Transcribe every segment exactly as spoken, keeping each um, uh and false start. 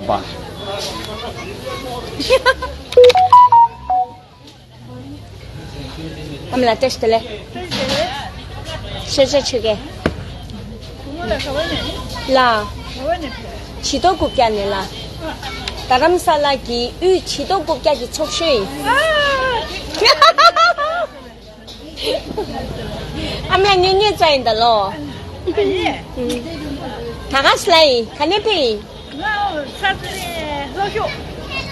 པ། ཨ་མ་ལགས་བཀྲ་ཤིས་བདེ་ལེགས། ཤེས་བྱ་ཆོས་རྒྱལ། ལ། བྱི་དོར་རྐུབ་བཀྱག་ནས་ལ། རྡ་རམ་ས་ལ་གི་དབུས་བྱི་དོར་རྐུབ་བཀྱག་གི་ཚོགས་གཞོན་ཡིན། ཨ་མ་ལགས་ངས་རྙེད་ཚར་ཡིན་ད་ལོ། ད་ག་སེ་ལ་ཡིན། ག་ནས་ཕེབས་ཡིན། ང་ས་ཚ་ནས་ལྷོ་ཕྱོགས།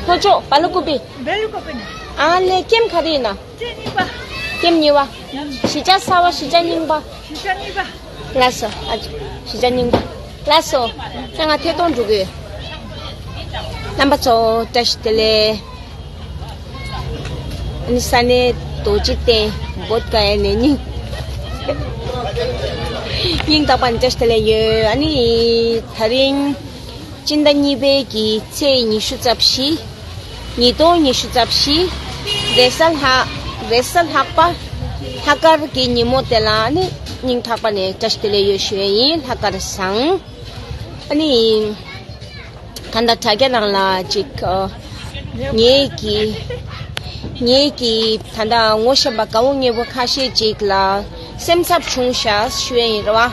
ལྷོ་ཕྱོགས་བ་ལ་ཀུ་པི། བེ་ལུ་ཀུ་པི་ནས། ཨ་ལས་ཀེམ་ག་རེ་ཡིན་ན། ཀེམ་གཉིས་པ། ཀེམ་གཉིས་པ། གཞིས་ཆགས་གསར་པ་གཞིས་ཆགས་རྙིང་པ། གཞིས་ཆགས་རྙིང་པ། ལགས་སོ། ཨ་ཅོ། གཞིས་ཆགས་རྙིང་པ། ལགས་སོ། ཁྱེད་ང་ཐད་གཏོང་འགྲོ་གི་ཡོད། རྣམ་པ་ཚོ་བཀྲ་ཤིས་བདེ་ལེགས། ཨ་ནི་ས་གནས་རྡོ་རྗེ་གདན་བོད་ཀ་ཡ་ནས་སྙིང་སྙིང་ཐག་པ་ནས་བཀྲ་ཤིས་བདེ་ལེགས་ཡོད། ཨ་ནི་ད་རིང་སྤྱི་ཟླ་གཉིས་པའི་གི་ཚེས་ཉི་ཤུ་རྩ་བཞི། ཉིས་སྟོང་ཉི་ཤུ་རྩ་བཞི། རེས་གཟའ་ལྷག་རེས་གཟའ་ལྷག་པ། ལྷག་དཀར་གྱི་ཉིན་མོ་དེ་ལ་ནི་སྙིང་ཐག་པ་ནས་བཀྲ་ཤིས་བདེ་ལེགས་ཡོད་ཞུ་ཡ་ཡིན། ལྷག་དཀར་བཟང་། ཨ་ནི། ད་ལྟ་དྲ་རྒྱ་ནང་ལ་ཅིག་ཨ། ངེད་ཀྱི་ངེད་ཀྱི་ད་ལྟ་ངོ་ཤེས་པ་དགའ་བོ་ཉེ་བོ་ཁ་ཤས་ཅིག་ལ་སེམས་འཚབ་བྱུང་ཤག་ཞུ་ཡ་ཡིན་རེད་བ།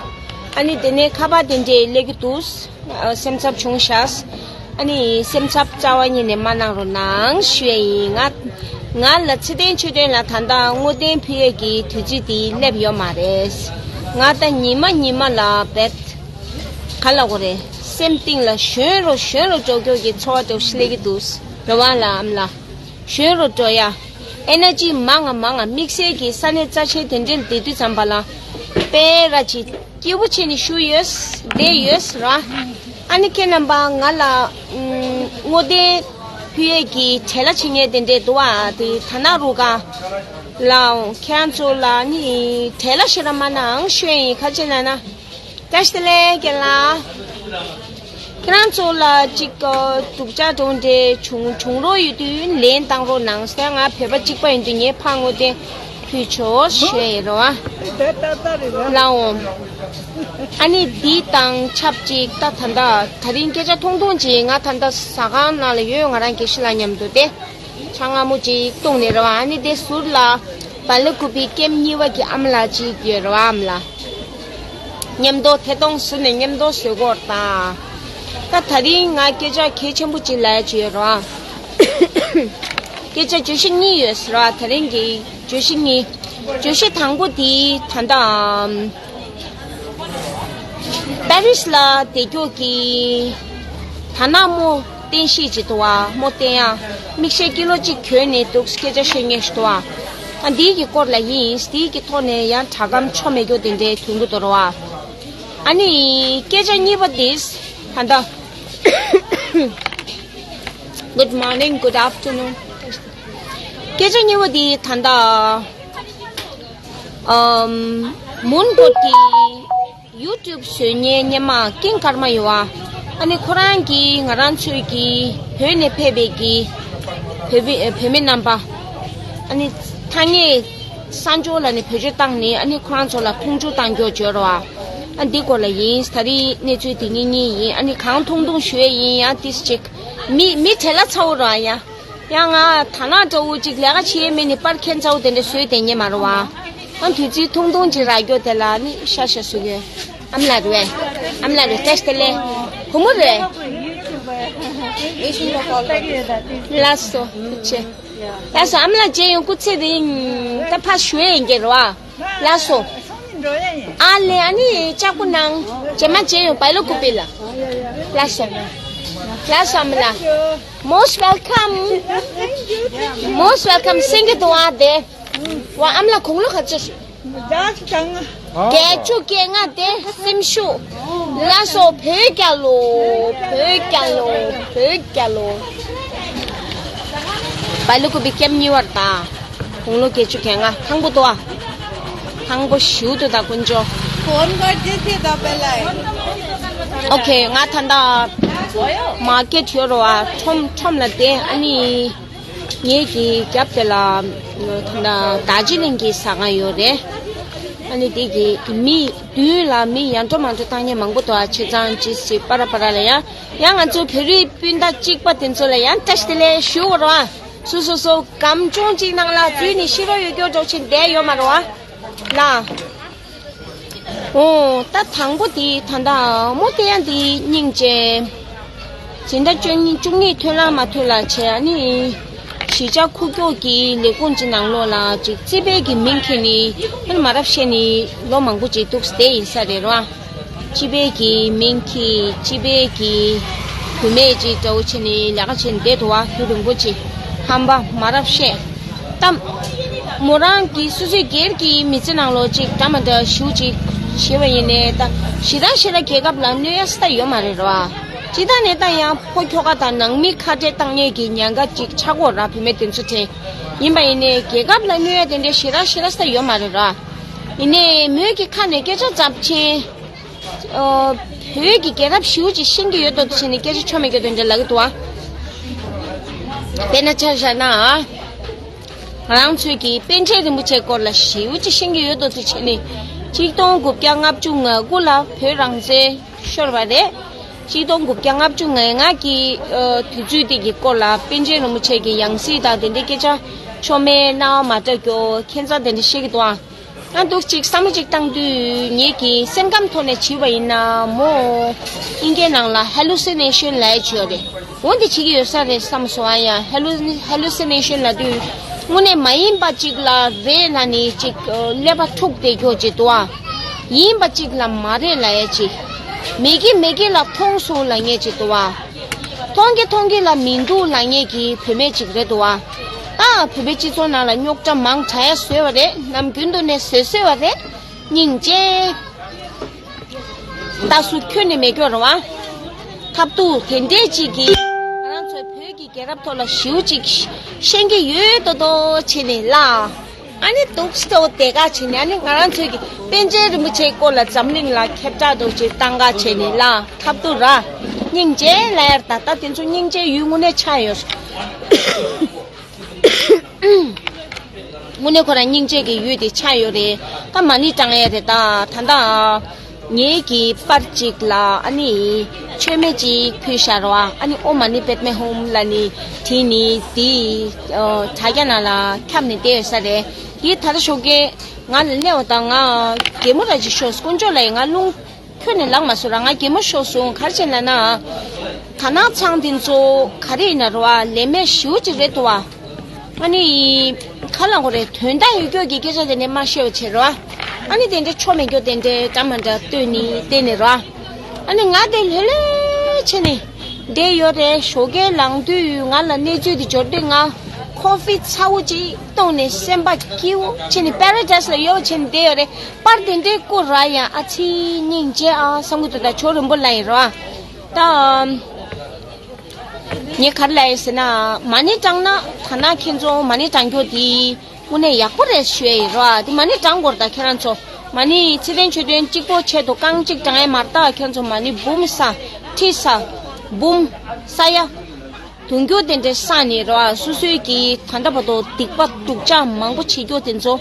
ཨ་ནི་དེ་ནས་ཁ་པར་དེ་འདྲས་སླེབས་ཀྱི་འདུག་ཨ། སེམས་འཚབ་བྱུང་ཤག་ཨ་ནི་སེམས་འཚབ་རྩ་བ་ཉིད་ནས་མ་གནང་རོགས་གནང་ཞུ་ཡ་ཡིན། ང་ང་ལ་ཚེ་བརྟན་ཆོས་སྒྲོན་ལ་ད་ལྟ་བསྔོ་རྟེན་ཕུལ་ཡས་ཀྱི་དུས་ཚོད་དེ་སླེབས་ཡོད་མ་རེད། ང་ད་ཉི་མ་ཉི་མ་ལ་བེད། ག་ལ་གོ་རེད། སེམས་གཏིང་ལ་གཞོན་རུ་གཞོན་རུ་འགྲོ་མགྱོགས་ཀྱི་ཚོར་བ་འདྲ་བོ་ཞིག་སླེབས་ཀྱི་འདུག་རེད་བ་ལ་ཨ་མ་ལགས། གཞོན་རུ་འགྲོ་ཡ། ཨེ་ནར་ཇི་མང་ང་མང་ང་། དམིགས་བསལ་གྱི་ས་གནས་རྩ་ཆེན་དེ་འདྲའི་བསྡད་དུས་ཙམ་པ་ལ་དཔེ་ར་ཅིག་སྐྱིད་པོ་བྱས་ནས་བཞུགས་ཡོད། བསྡད་ཡོད་ར། ཨ་ནི་ཁྱེད་རྣམ་པ་ང་ལ་ཨུམ། བསྔོ་རྟེན་ཕུལ་ཡས་ཀྱི་བྲེལ་བ་བྱེད་མཁན་དེ་འདྲས་འདུག་བ། དེ་ད་ན་རུ་ག་ལའང་ཁྱེད་རང་ཚོ་ལ་ནི་བྲེལ་བ་ཞེ་དྲག་མ་གནང་ཞུ་ཡ་ཡིན། ག་ཅི་ལབ་ན། བཀྲ་ཤིས་བདེ་ལེགས་རྒན་ལགས། ཁྱེད་རང་ཚོ་ལ་ཅིག་སྡུག་ཅག་གྲོང་འདྲེ་བྱུང་བྱུང་རོགས་ཡོད་དུས་ལན་བཏང་རོགས་གནང་ཟེར། ང་བོད་པ་གཅིག་པ་ཡིན་དུས་ངའི་ཕར་བསྔོ་རྟེན་ཕུལ་ཆོག་ཞུ་ཡ་ཡིན་རེད་བ། ལའོ། ཨ་ནི་འདི་དང་ཆབས་ཅིག་ད་ད་ལྟ་ད་རིང་སྐད་ཆ་ཐུང་ཐུང་ཅིག་ང་ད་ལྟ་ཟ་ཁང་ནང་ལ་ཡོད། ང་རང་དགེ་བཤེས་ལགས་མཉམ་དུ་དེ། ཆ་སྔ་མོ་ཅིག་བཏུང་ནས་རེད་བ། ཨ་ནི་དེ་ཟུར་ལ་བ་ལི་ཀུ་པི་ཀེམ་གཉིས་པ་གི་ཨ་མ་ལགས་ཅིག་ཡོད་རེད་བ། ཨ་མ་ལགས་མཉམ་དུ་ཐད་གཏོང་ཟུར་ནས་མཉམ་དུ་བཟོས་སྐོར་དང་། ད་ད་རིང་ང་སྐད་ཆ་གལ་ཆེན་པོ་ཅིག་ལབ་ཡ་ཅིག་ཡོད་རེད་བ། སྐད་ཆ་བརྗོད་གཞི་གཉིས་ཡོད་རེད་བ། ད་རིང་གི་བརྗོད་གཞི་གཉིས། བརྗོད་གཞི་དང་པོ་དེ་ད་ལྟ་ཨམ། པེ་རིས་ལ་བསྡད་རྒྱུ་གི་ད་ནང་རྨོ་བསྟན་ཤེས་ཅིག་འདུག་བ། རྨོ་བསྟན་ཡ། མིག་ཤེལ་ཀི་ལོ་གཅིག་གྱོན་ནས་འདུག་སྐད་ཆ་བཤད་མཁན་ཞིག་འདུག་བ། ཨ་འདིའི་གི་སྐོར་ལ་ཡིན། འདིའི་གི་ཐོག་ནས་ཡང་དྲ་སྒམ་ཆོ་མེད་རྒྱུ་དེ་འདྲའི་ཐོན་གྱི་འདུག་ར་བ། ཨ་ནི་སྐད་ཆ་གཉིས་པ་དེ་ད་ལྟ། Good morning, good afternoon. སྐད་ཆ་གཉིས་པ་དེ་ད་ལྟ། ཨམ། མུན་བོད་ཀྱི་ཡུ་ཊུབ་བཟོ་མཁན་སྔོན་མ་ཀིང་ཀརྨ་ཡོད་བ། ཨ་ནི་ཁོ་རང་གིས་ང་རང་ཚོའི་གི་བོད་ནས་ཕེབས་པའི་གི་བོད་པའི་བོད་མི་རྣམ་པ། ཨ་ནི་ཐ་སྙད་གསར་འགྱུར་ལ་ནི་བེད་སྤྱོད་བཏང་ནས་ཨ་ནི་ཁོ་རང་ཚོ་ལ་མཐོང་ཆུང་བཏང་རྒྱུ་བརྗོད་རོགས་ཨ། ཨ་འདི་སྐོར་ལ་ཡིན། ད་རིང་གནས་ཚུལ་དེ་གཉིས་གཉིས་ཡིན། ཨ་ནི་གང་ཐུང་ཐུང་ཞུ་ཡས་ཡིན། ཡང་ཏིས་ཅིག་མི་མི་བྲེལ་བ་ཚ་བོ་རོགས་ཨ་ཡ། ཡང་ང་ད་ནང་འདྲ་བོ་ཅིག་ལས་ཀ་བྱེད་ཡས་མེད་ནི་པར་ཁྱད་མཚར་བོ་དེ་འདྲ་བཟོས་བསྡད་མཁན་མ་རེད་བ། ཨ་དུས་ཚོད་ཐུང་ཐུང་ཅིག་རག་རྒྱུ་དེ་ལ་ནི་ཤ་ཤ་བཟོ་གི་ཡོད། ཨ་མ་ལགས་རེད་བས། ཨ་མ་ལགས་རེད། བཀྲ་ཤིས་བདེ་ལེགས། བུ་མོ་རེད། ལགས་སོ། ཐུགས་རྗེ་ཆེ། ལགས་སོ། ཨ་མ་ལགས་མཇལ་ཡོང་སྐུ་ཚེ་རིང་། ད་ཕར་ཞུ་ཡས་ཡིན་གྱི་རེད་བ། ལགས་སོ། ཨ་ལེ། ཨ་ནི་ལྕགས་པོ་ནང་རྗེས་མ་མཇལ་ཡོང་། བ་ལི་ཀུ་པི་ལ། ལགས་སོ། ལགས་སོ་ཨ་མ་ལགས། Most welcome. Most welcome. སེང་གེ་དོ་ཨ་དེ། བ་ཨ་མ་ལགས་དགུང་ལོ་ག་ཚོད། བརྒྱད་ཅུ་གྱ་ལྔ་དེ་སེམས་ཤུགས། ལགས་སོ། བོད་རྒྱལ་ལོ། བོད་རྒྱལ་ལོ། བོད་རྒྱལ་ལོ། བ་ལི་ཀུ་པི་ཀེམ་གཉིས་པ་དང་། དགུང་ལོ་བརྒྱད་ཅུ་གྱ་ལྔ། ཐང་པོ་ཏོ་ཨ། ཐང་པོ་ཞུ་ཏོ་ད་དཀོན་མཆོག་ཕོན་ཁར་ཅི་ཐེ་ད་པེ་ལའི། ཨོ་ཁེ། ང་ད་ལྟ་མར་ཀེཊ་ཡོད་རོ་ཨ། ཁྲོམ་ཁྲོམ་ལ་བསྡད། ཨ་ནི་ངེད་ཀྱི་རྒྱབ་དེ་ལ་ད་ལྟ་རྡོ་རྗེ་གླིང་གི་ཟ་ཁང་ཡོད་རེད། ཨ་ནི་དེ་གི་མི་མདུན་ལ་མི་ཡར་འགྲོ་མར་འགྲོ་བཏང་མཁན་མང་པོ་འདུག་ཨ། བྱས་ཙང་ཅི་སི་པ་ར་པ་ར་ལ་ཡ་ཡང་ང་ཚོ་བོད་རིགས་སྤུན་ཟླ་གཅིག་པ་དེ་ཚོ་ལ་ཡང་བཀྲ་ཤིས་བདེ་ལེགས་ཞུ་དགོས་རེད་བ། སོ་སོ་སོ་སྒམ་ཆུང་གཅིག་ནང་ལ་འཛུལ་ནས་ཤི་རོ་ཡོད་སྐྱོ་འགྲོ་ཕྱིན་བསྡད་ཡོད་མ་རེད་བ་ལ། ཨོ་ད་དང་པོ་དེ་ད་ལྟ་མོ་དེ་ཡང་དེ་སྙིང་རྗེ། སྦྱིན་བདག་བཅུ་གཉིས་བཅུ་གཉིས་ཐོན་ལ་མ་ཐོན་ལ་བྱས་ཨ་ནི། གཞིས་ཆགས་ཁུག་ཀྱོག་གི་ལས་ཁུངས་ཀྱི་ནང་ལོགས་ལ་ཅིག་རྩིས་པའི་གི་མིང་ཁྱེར་ནི་ཨ་ནི་མ་རབས་བཤད་ནི་ལོ་མང་པོ་ཅིག་འདུག་བསྡད་ཡིན་ས་རེད་རོ། སྤྱི་པའི་གི་མིང་ཁྱེར་སྤྱི་པའི་གི་བུད་མེད་ཅིག་འདྲ་བོ་བྱས་ནི་ལས་ཀ་བྱས་ནི་བསྡད་འདུག་བ། རྒྱུན་རིང་པོ་ཅིག་ཧམ་པ་མ་རབས་བཤད་གཏམ། མོ་རང་གི་སོ་སོའི་སྒེར་གྱི་མི་ཚེ་ནང་ལོགས་ཅིག་འདྲ་མ་འདྲ་ཞེ་པོ་ཅིག་བྱས་པ་ཡིན་ནའི་ད་ཞེ་དྲག་ཞེ་དྲག་རྒྱལ་ཁབ་ལ་གནོད་ཡ་ས་ཡོད་མ་རེད་རོ། སྤྱི་བཏང་ནས་ད་ཡང་ཕོ་ཁྱོ་ག་དང་ནང་མི་ཁ་བྲལ་བཏང་མཁན་གྱི་ཉེན་ཁ་ཅིག་ཆགས་ཀྱི་ཡོད་ར། བུད་མེད་དེ་ཚོ་དེ་ཡིན་པ་ཡིན་ནའི་རྒྱལ་ཁབ་ལ་གནོད་ཡ་དེ་འདྲའི་ཞེ་དྲག་ཞེ་དྲག་ས་ཡོད་མ་རེད་ར། ཡིན་ནའི་མོས་ཀྱི་ཁ་ནས་སྐད་ཆ་ཚབས་ཆེན། ཨོ། བོད་ཀྱི་རྒྱལ་རབས་ཞེ་པོ་ཅིག་ཤེས་ཀྱི་ཡོད་དོ་དེ་བྱས་ནས་སྐད་ཆ་ཆོ་མེད་སྐད་དོན་འདྲ་ལབ་ཀྱི་འདུག་བ། དཔེར་ན་ཆ་བཞག་ན། ང་རང་ཚོའི་གི་པཎ་ཆེན་རིན་པོ་ཆེའི་སྐོར་ལ་ཞེ་པོ་ཅིག་ཤེས་ཀྱི་ཡོད་དོ་དེ་བྱས་ནས། གཅིག་སྟོང་དགུ་བརྒྱ་ལྔ་བཅུ་ང་དགུ་ལ་བོད་རང་བཙན་ཤོར་བ་རེད། གཅིག་སྟོང་དགུ་བརྒྱ་ལྔ་བཅུ་ང་ལྔ་གི་ཨ་དུས་ཚོད་དེ་གི་སྐོར་ལ་པཎ་ཆེན་རིན་པོ་ཆེ་གི་ཡང་སྲིད་དང་དེ་འདྲའི་སྐད་ཆ་ཆོ་མེད་རྣ་བ་མ་འདྲ་སྐྱོ་ཁྱད་མཚར་དེ་འདྲ་བཤད་ཀྱི་འདུག་ཨ། ང་འདུག་ཅིག་བསམ་བློ་ཅིག་བཏང་དུས་ངེད་ཀྱི་སེམས་ཁམས་ཐོག་ནས་བྱས་པ་ཡིན་ན་མོ། ཨིན་སྐད་ནང་ལ་ཧེ་ལུ་སི་ནེ་ཤན་ལབ་ཡ་ཅིག་ཡོད་རེད། འོ་འདི་བྱེད་ཀྱི་ཡོད་ས་རེད་བསམ་སོང་ཨ། ཡ་ཧེ་ལུ་ཧེ་ལུ་སི་ནེ་ཤན་ལབ་དུས་དངོས་གནས་མ་ཡིན་པ་ཅིག་ལ་རེད་ལབ་ནི་ཅིག་ཀླད་པ་འཁྲུག་བསྡད་ཀྱོག་ཅིག་འདུག་ཨ། ཡིན་པ་ཅིག་ལ་མ་རེད་ལབ་ཡ་ཅིག་མེད་ཀི་མེད་ཀི་ལ་མཐོང་སོང་ལབ་མཁན་ཅིག་འདུག་ཨ། མཐོང་གི་མཐོང་གི་ལ་མི་འདུག་ལབ་མཁན་གྱི་བུད་མེད་ཅིག་རེད་འདུག་བ། ད་བོད་པའི་སྤྱི་ཚོགས་ནང་ལ་རྙོག་དྲ་མང་དྲགས་ཡ་བཟོས་པ་རེད། ནམ་རྒྱུན་དུ་ནས་བཟོས་བཟོས་པ་རེད། སྙིང་རྗེ། ད་སུ་ཁྱོན་ནས་མེད་སྐྱོ་རེད་བ། ཐབས་སྡུག་དེ་འདྲས་ཅིག་གིས་ང་རང་ཚོའི་བོད་ཀྱི་རྒྱལ་རབས་ཐོག་ལ་ཞེ་པོ་ཅིག་ཤེས་ཀྱི་ཡོད་དོ་དོ་བྱས་ནས་ལ། ཨ་ནི་འདུག་སེ་དེ་ག་བྱས་ནས་ཨ་ནི་ང་རང་ཚོའི་གི་པཎ་ཆེན་རིན་པོ་ཆེའི་སྐོར་ལ་འཛམ་གླིང་ལ་ཁྱབ་བསྒྲགས་འདུག་ཅེས་བཏང་ག་བྱས་ནས་ལ་ཐབས་སྡུག་ར། སྙིང་རྗེ་ལ་ཡར་ད་ལྟ་དེ་ཚོ་སྙིང་རྗེ་ཡུལ་དངོས་གནས་ཆགས་ཡོད། དངོས་གནས་ཁོ་རང་སྙིང་རྗེ་གི་ཡུལ་དེ་ཆགས་ཡོད་རེད། ད་མ་ཎི་བགྲང་ཡས་རེད་ད་ད་ད། ངེད་ཀྱི་པར་གཅིག་ལ་ཨ་ནི་མཆོད་མེ་གཅིག་ཕུལ་བཞག་རོགས་ཨ། ཨ་ནི་ཨོཾ་མ་ཎི་པདྨེ་ཧཱུྃ་ལབ་ནི་བྲིས་ནི་དེ་དྲ་རྒྱ་ནང་ལ་ཁྱབ་ནས་བསྡད་ཡོད་ས་རེད། དེ་ད་ལྟ་ཞོགས་ཀས་ང་ལ་སླེབས་པ་དང་ང་གད་མོ་ར་ཅིག་ཤོར་སོང་། དཀོན་མཆོག་ལ་ཡིན་ང་རླུང་ཁྱོན་ནས་ལངས་མ་སོང་ར། ང་གད་མོ་ཤོར་སོང་། ག་རེ་བྱས་ལབ་ན། དར་ནག་ཚང་དེ་ཚོ་ག་རེ་ཡིན་ན་རོ་ཨ། ལས་མེད་ཞེ་པོ་ཅིག་རེད་འདུག་ཨ། ཨ་ནི། ག་ལ་གོ་རེད། དོན་དག་ཡོད་སྐྱོ་གི་སྐད་ཆ་དེ་ནས་མ་བཤད་པ་བྱེད་རོགས་ཨ། ཨ་ནི་དེ་འདྲ་ཆོ་མེད་སྐྱོ་དེ་འདྲ་འདྲ་མ་འདྲ་བཏོན་ནི་བལྟས་ནས་རོགས་ཨ། ཨ་ནི་ང་དེ་ལྷོད་ལྷོད་བྱས་ནས་བསྡད་ཡོད་རེད། ཞོགས་ཀས་ལངས་དུས་ང་ལ་གནས་ཚུལ་དེ་འབྱོར་དུས་ང་ཁོ་ཧྥི་ཚ་བོ་ཅིག་བཏུང་ནས་སེམས་པ་སྐྱིད་པོ་བྱས་ནས་པ་ར་ཌའི་སི་ལ་ཡོད་བྱས་ནས་བསྡད་ཡོད་རེད། པར་དེ་འདྲའི་བསྐུར་ར་ཡང་ཨ་ཙི་སྙིང་རྗེ་ཨ་བསམ་གི་འདུག་ད་ཇོ་རིན་པོ་ལགས་ཡིན་རོགས་ཨ། ད། ངས་ག་རེ་ལབ་ཡིན་ཟེར་ན། མ་ཎི་བགྲངས་ན་ད་ན་ཁྱེད་ཚོ་མ་ཎི་བགྲང་རྒྱུ་དེ་དངོས་གནས་ཡག་པོ་རེད་ཞུ་ཡ་ཡིན་རོ། དེ་མ་ཎི་བགྲང་དགོས་རེད་ད་ཁྱེད་རང་ཚོ། མ་ཎི་ཚེ་བརྟན་ཆོས་བརྟན་གཅིག་པོ་ཆེད་དུ་རྐང་གཅིག་བགྲང་ཡ་མ་རེད་ད། ཁྱེད་ཚོ་མ་ཎི་འབུམ་བསགས་ཁྲི་བསགས་འབུམ་ས་ཡ་དུང་རྒྱུ་དེ་འདྲ་བསགས་ནས་རོ། སོ་སོའི་གི་ད་ལྟ་བར་དུ་སྡིག་པ་སྡུག་ཅག་མང་པོ་བྱེད་རྒྱུ་དེ་ཚོ།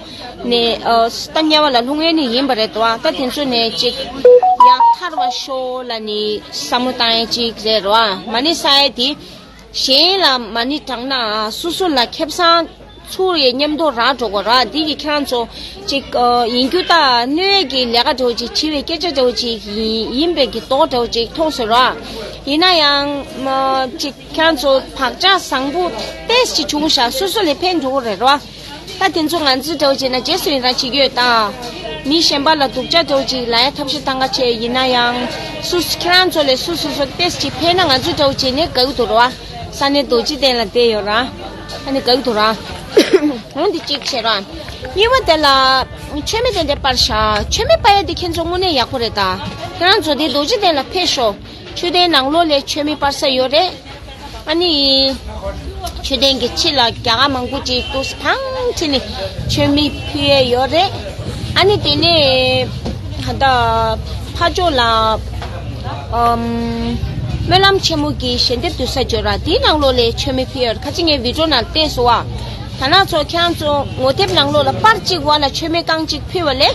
ནས་ཨ་ད་དམྱལ་བ་ལ་ལྷུང་ཡས་ནི་ཡིན་པ་རེད་དོ། ད་དེ་ཚོ་ནས་ཅིག་ཡང་ཐར་བ་ཤོག་ལབ་ནི་བསམ་བློ་བཏང་ཡས་ཅིག་རེད་རོ། མ་ཎི་བསགས་ཡས་དེ་གཞན་ལ་མ་ཎི་བགྲངས་ན་སོ་སོ་ལ་ཁེ་བཟང་ཚུར་ཡས་མཉམ་དུ་རག་འགྲོ་གོ་ར། དེ་གི་ཁྱེད་རང་ཚོ་ཅིག་ཨ་ཡིན་རྒྱུ་ད་གནོད་ཡས་ཀྱི་ལས་ཀ་འདྲ་བོ་ཅིག་བྱེད་པའི་སྐད་ཆ་འདྲ་བོ་ཅིག་ཡིན་ཡིན་པའི་གི་མདོག་འདྲ་བོ་ཅིག་མཐོང་སོང་ར། ཡིན་ན་ཡང་མ་ཅིག་ཁྱེད་རང་ཚོ་བག་ཆགས་བཟང་པོ་ཏོག་ཙམ་ཅིག་བྱུང་ཤག་སོ་སོ་ལ་ཕན་འགྲོ་གི་རེད་རོ། ད་དེ་ཚོ་ང་ཚོའི་འདྲ་བོ་བྱས་ན་རྗེས་སུ་ཡི་རང་བྱེད་ཀྱི་ཡོད་དང་། མི་གཞན་པ་ལ་སྡུག་ཅག་འདྲ་བོ་ཅིག་ལབ་ཡ་ཐབས་ཤེས་བཏང་ག་བྱས་ཡིན་ན་ཡང་། སུ་སུ་ཁྱེད་རང་ཚོ་ལས་སུ་སུ་སོ་ཏོག་ཙམ་ཅིག་ཕན་ན་ང་ཚོའི་འདྲ་བོ་བྱས་ནས་དགའ་གི་འདུག་རོ། ས་གནས་རྡོ་རྗེ་གདན་ལ་བསྡད་ཡོད་ར། ཨ་ནི་དགའ་གི་འདུག་ར། འོ་འདི་གཅིག་བྱས་ར། གཉིས་པ་དེ་ལ་མཆོད་མེ་དེ་འདྲ་སྤར་ཤག་མཆོད་མེ་སྤར་ཡ་དེ་ཁྱེད་ཚོ་དངོས་གནས་ཡག་པོ་རེད་ད། ཁྱེད་རང་ཚོ་དེ་རྡོ་རྗེ་གདན་ལ་ཕེབས་ཤོག་མཆོད་རྟེན་ནང་ལོགས་ལ་མཆོད་མེ་སྤར་ས་ཡོད་རེད། ཨ་ནི། མཆོད་རྟེན་གྱི་ཕྱི་ལ་རྒྱ་གར་མང་པོ་ཅིག་ཏུ་བང་ཁྲི་ནས་མཆོད་མེ་ཕུལ་ཡས་ཡོད་རེད། ཨ་ནི་དེ་ནས་ད་ལྟ་ཕར་ཕྱོགས་ལ་ཨམ་སྨོན་ལམ་ཆེན་མོ་གི་ཞལ་འདེབས་བསྡུ་ས་ཡོད་ར། དེའི་ནང་ལོགས་ལ་མཆོད་མེ་ཕུལ་ཡས་ཡོད་རེད། ཁ་ཅིག་ངས་བི་ཌིའོ་ནང་བལྟས་སོང་བ། ད་ནང་ཚོ་ཁྱེད་རང་ཚོ་ངོ་དེབ་ནང་ལོགས་ལ་པར་གཅིག་བ་ལ་མཆོད་མེ་རྐང་གཅིག་ཕུལ་བ་ལས།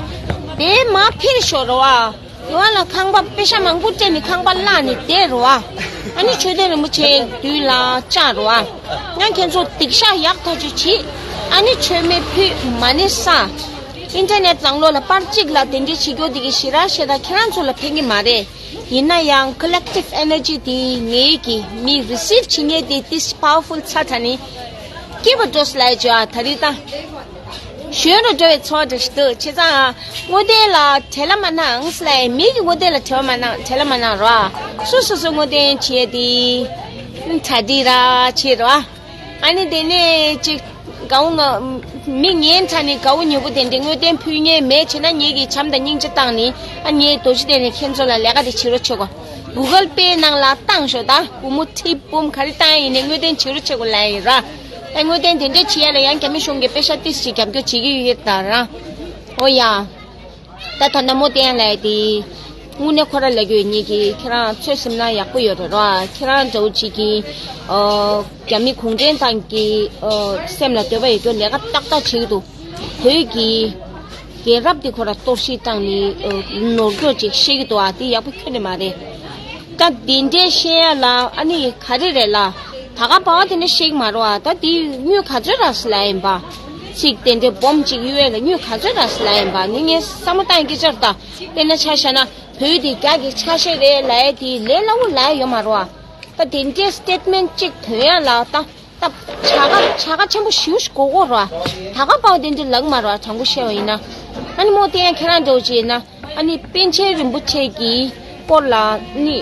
དེ་མ་ཕེབས་ཤོག་རོ་ཨ། ཡོང་ལ་ཁང་པ་པེ་ཤ་མང་པོ་སྤྲད་ནས་ཁང་པ་བརླག་ནས་བསྡད་རོ་ཨ། ཨ་ནི་ཆོས་དོན་རིན་པོ་ཆེ་མདུན་ལ་བཅར་རོ་ཨ། ཡང་ཁྱེད་ཚོ་སྡིག་བཤགས་ཡག་ཐག་ཆོད་བྱེད། ཨ་ནི་མཆོད་མེ་ཕུལ་མ་ཎི་བསགས། ཨིན་ཊར་ནེཊ་ནང་ལོགས་ལ་པར་གཅིག་ལ་དེ་འདྲའི་བྱེད་རྒྱུ་དེ་གི་ཞེ་དྲག་ཞེ་དྲག་ཁྱེད་རང་ཚོ་ལ་ཕན་གི་མ་རེད། ཡིན་ན་ཡང་collective energy དེ་ངེད་ཀྱི་མི་receive བྱེད་མཁན་དེ་this powerful ཚ་ད་ནི་སྐྱིད་པ་འགྲོ་སླ་ཡི་ཇོ་ཨ། ད་རེས་ད་གཞོན་རུ་འགྲོ་བའི་ཚོར་བ་འདྲ་ཞིག་འདུག་བྱས་ཙང་དངོས་བདེན་ལ་བྲེལ་བ་མ་གནང་སླ་ཡི། མི་གི་དངོས་བདེན་ལ་བྲེལ་བ་མ་གནང་བྲེལ་བ་མ་གནང་རོགས། སོ་སོ་སོ་དངོས་བདེན་བྱས་དེ་གྲ་སྒྲིག་ར་བྱེད་རོགས། ཨ་ནི་དེ་ནས་ཅིག་དགའ་བོ་ང་མི་ངན་ཁྲ་ནི་དགའ་བོ་ཉེ་བོ་དེ་འདྲའི་དངོས་བདེན་ཕུལ་མཁན་མེད་བྱས་ན་ངེད་ཀྱིས་བྱམས་དང་སྙིང་རྗེ་བཏང་ནི་ཨ་ངའི་རྡོ་རྗེ་གདན་ནས་ཁྱེད་ཚོ་ལ་ལས་ཀ་དེ་བྱེད་རོགས་བྱེད་གོ། Google Pay ནང་ལ་བཏང་ཤོག་ད་སྒོར་མོ་ཁྲི་འབུམ་ག་རེ་བཏང་ཡིན་ནའི་དངོས་བདེན་བྱེད་རོགས་བྱེད་གོ་ལབ་ཡིན་ར། ཨ་དངོས་བདེན་དེ་འདྲ་བྱེད་ཡ་ལ་ཡང་རྒྱ་མི་གཞུང་གིས་པེ་ཤ་ཏིས་ཅིག་རྒྱབ་སྐྱོར་བྱེད་ཀྱི་ཡོད་ད་ར། ཨོ་ཡ། ད་ད་ལྟ་མོ་བསྟན་ལས་དེ་དངོས་གནས་ཁོ་ར་ལ་རྒྱུ་ཉིད་ཀྱིས་ཁྱེད་རང་ཚོད་སེམས་ན་ཡག་པོ་ཡོད་རེད་ར། ཁྱེད་རང་འདྲ་བོ་ཅིག་གིས་ཨ་རྒྱ་མི་གུང་ཁྲན་ཏང་གི་ཨ་སེམས་ལ་འདོད་པ་ཡོད་རྒྱུ་ལས་ཀ་ཏག་ཏག་བྱེད་ཀྱི་འདུག་བོད་ཀྱི་རྒྱལ་རབས་དེ་ཁོ་ར་གཏོར་བཤིག་བཏང་ནས་ཨ་ནོར་སྐྱོག་ཅིག་བཤད་ཀྱི་འདུག་ཨ་དེ་ཡག་པོ་ཁྱོན་ནས་མ་རེད། ད་འདི་འདྲའི་བཤད་ཡ་ལ་ཨ་ནི་ག་རེ་རེད་ལ། ད་ག་པ་བ་དེ་འདྲ་བཤད་ཀྱི་མ་རེད་བ། ད་དེ་དངུལ་ག་ཚོད་རག་སི་ལ་ཡིན་པ། ཚིག་དེ་འདྲའི་སྦོམ་གཅིག་གཡུག་ཡ་ལ་དངུལ་ག་ཚོད་རག་སི་ལ་ཡིན་པ་ནི་ངས་བསམ་བློ་བཏང་སྐད་ཆ་རེད་ད། དཔེར་ན་ཆ་བཞག་ན་བོད་དེ་རྒྱ་གི་ཆ་ཤས་རེད་ལབ་ཡ་དེ་ལས་སླ་བོ་ལབ་ཡ་ཡོད་མ་རེད་བ། ད་དེ་འདྲའི་སི་ཊེཊ་མེན་ཊི་གཅིག་ཐོན་ཡ་ལ་ད་ད་བྱ་དགའ་བྱ་དགའ་ཆེན་པོ་ཞེ་པོ་ཞིག་དགོས་ཀྱི་རེད་བ། ད་ག་པ་བ་དེ་འདྲ་ལབ་ཀྱི་མ་རེད་བ། དྲང་པོ་བཤད་པ་ཡིན་ན། ཨ་ནི་མོ་དེ་ཡང་ཁྱེད་རང་འདྲ་བོ་ཅིག་ཡིན་ན། ཨ་ནི་པཎ་ཆེན་རིན་པོ་ཆེ་གི་སྐོར་ལ་ནི་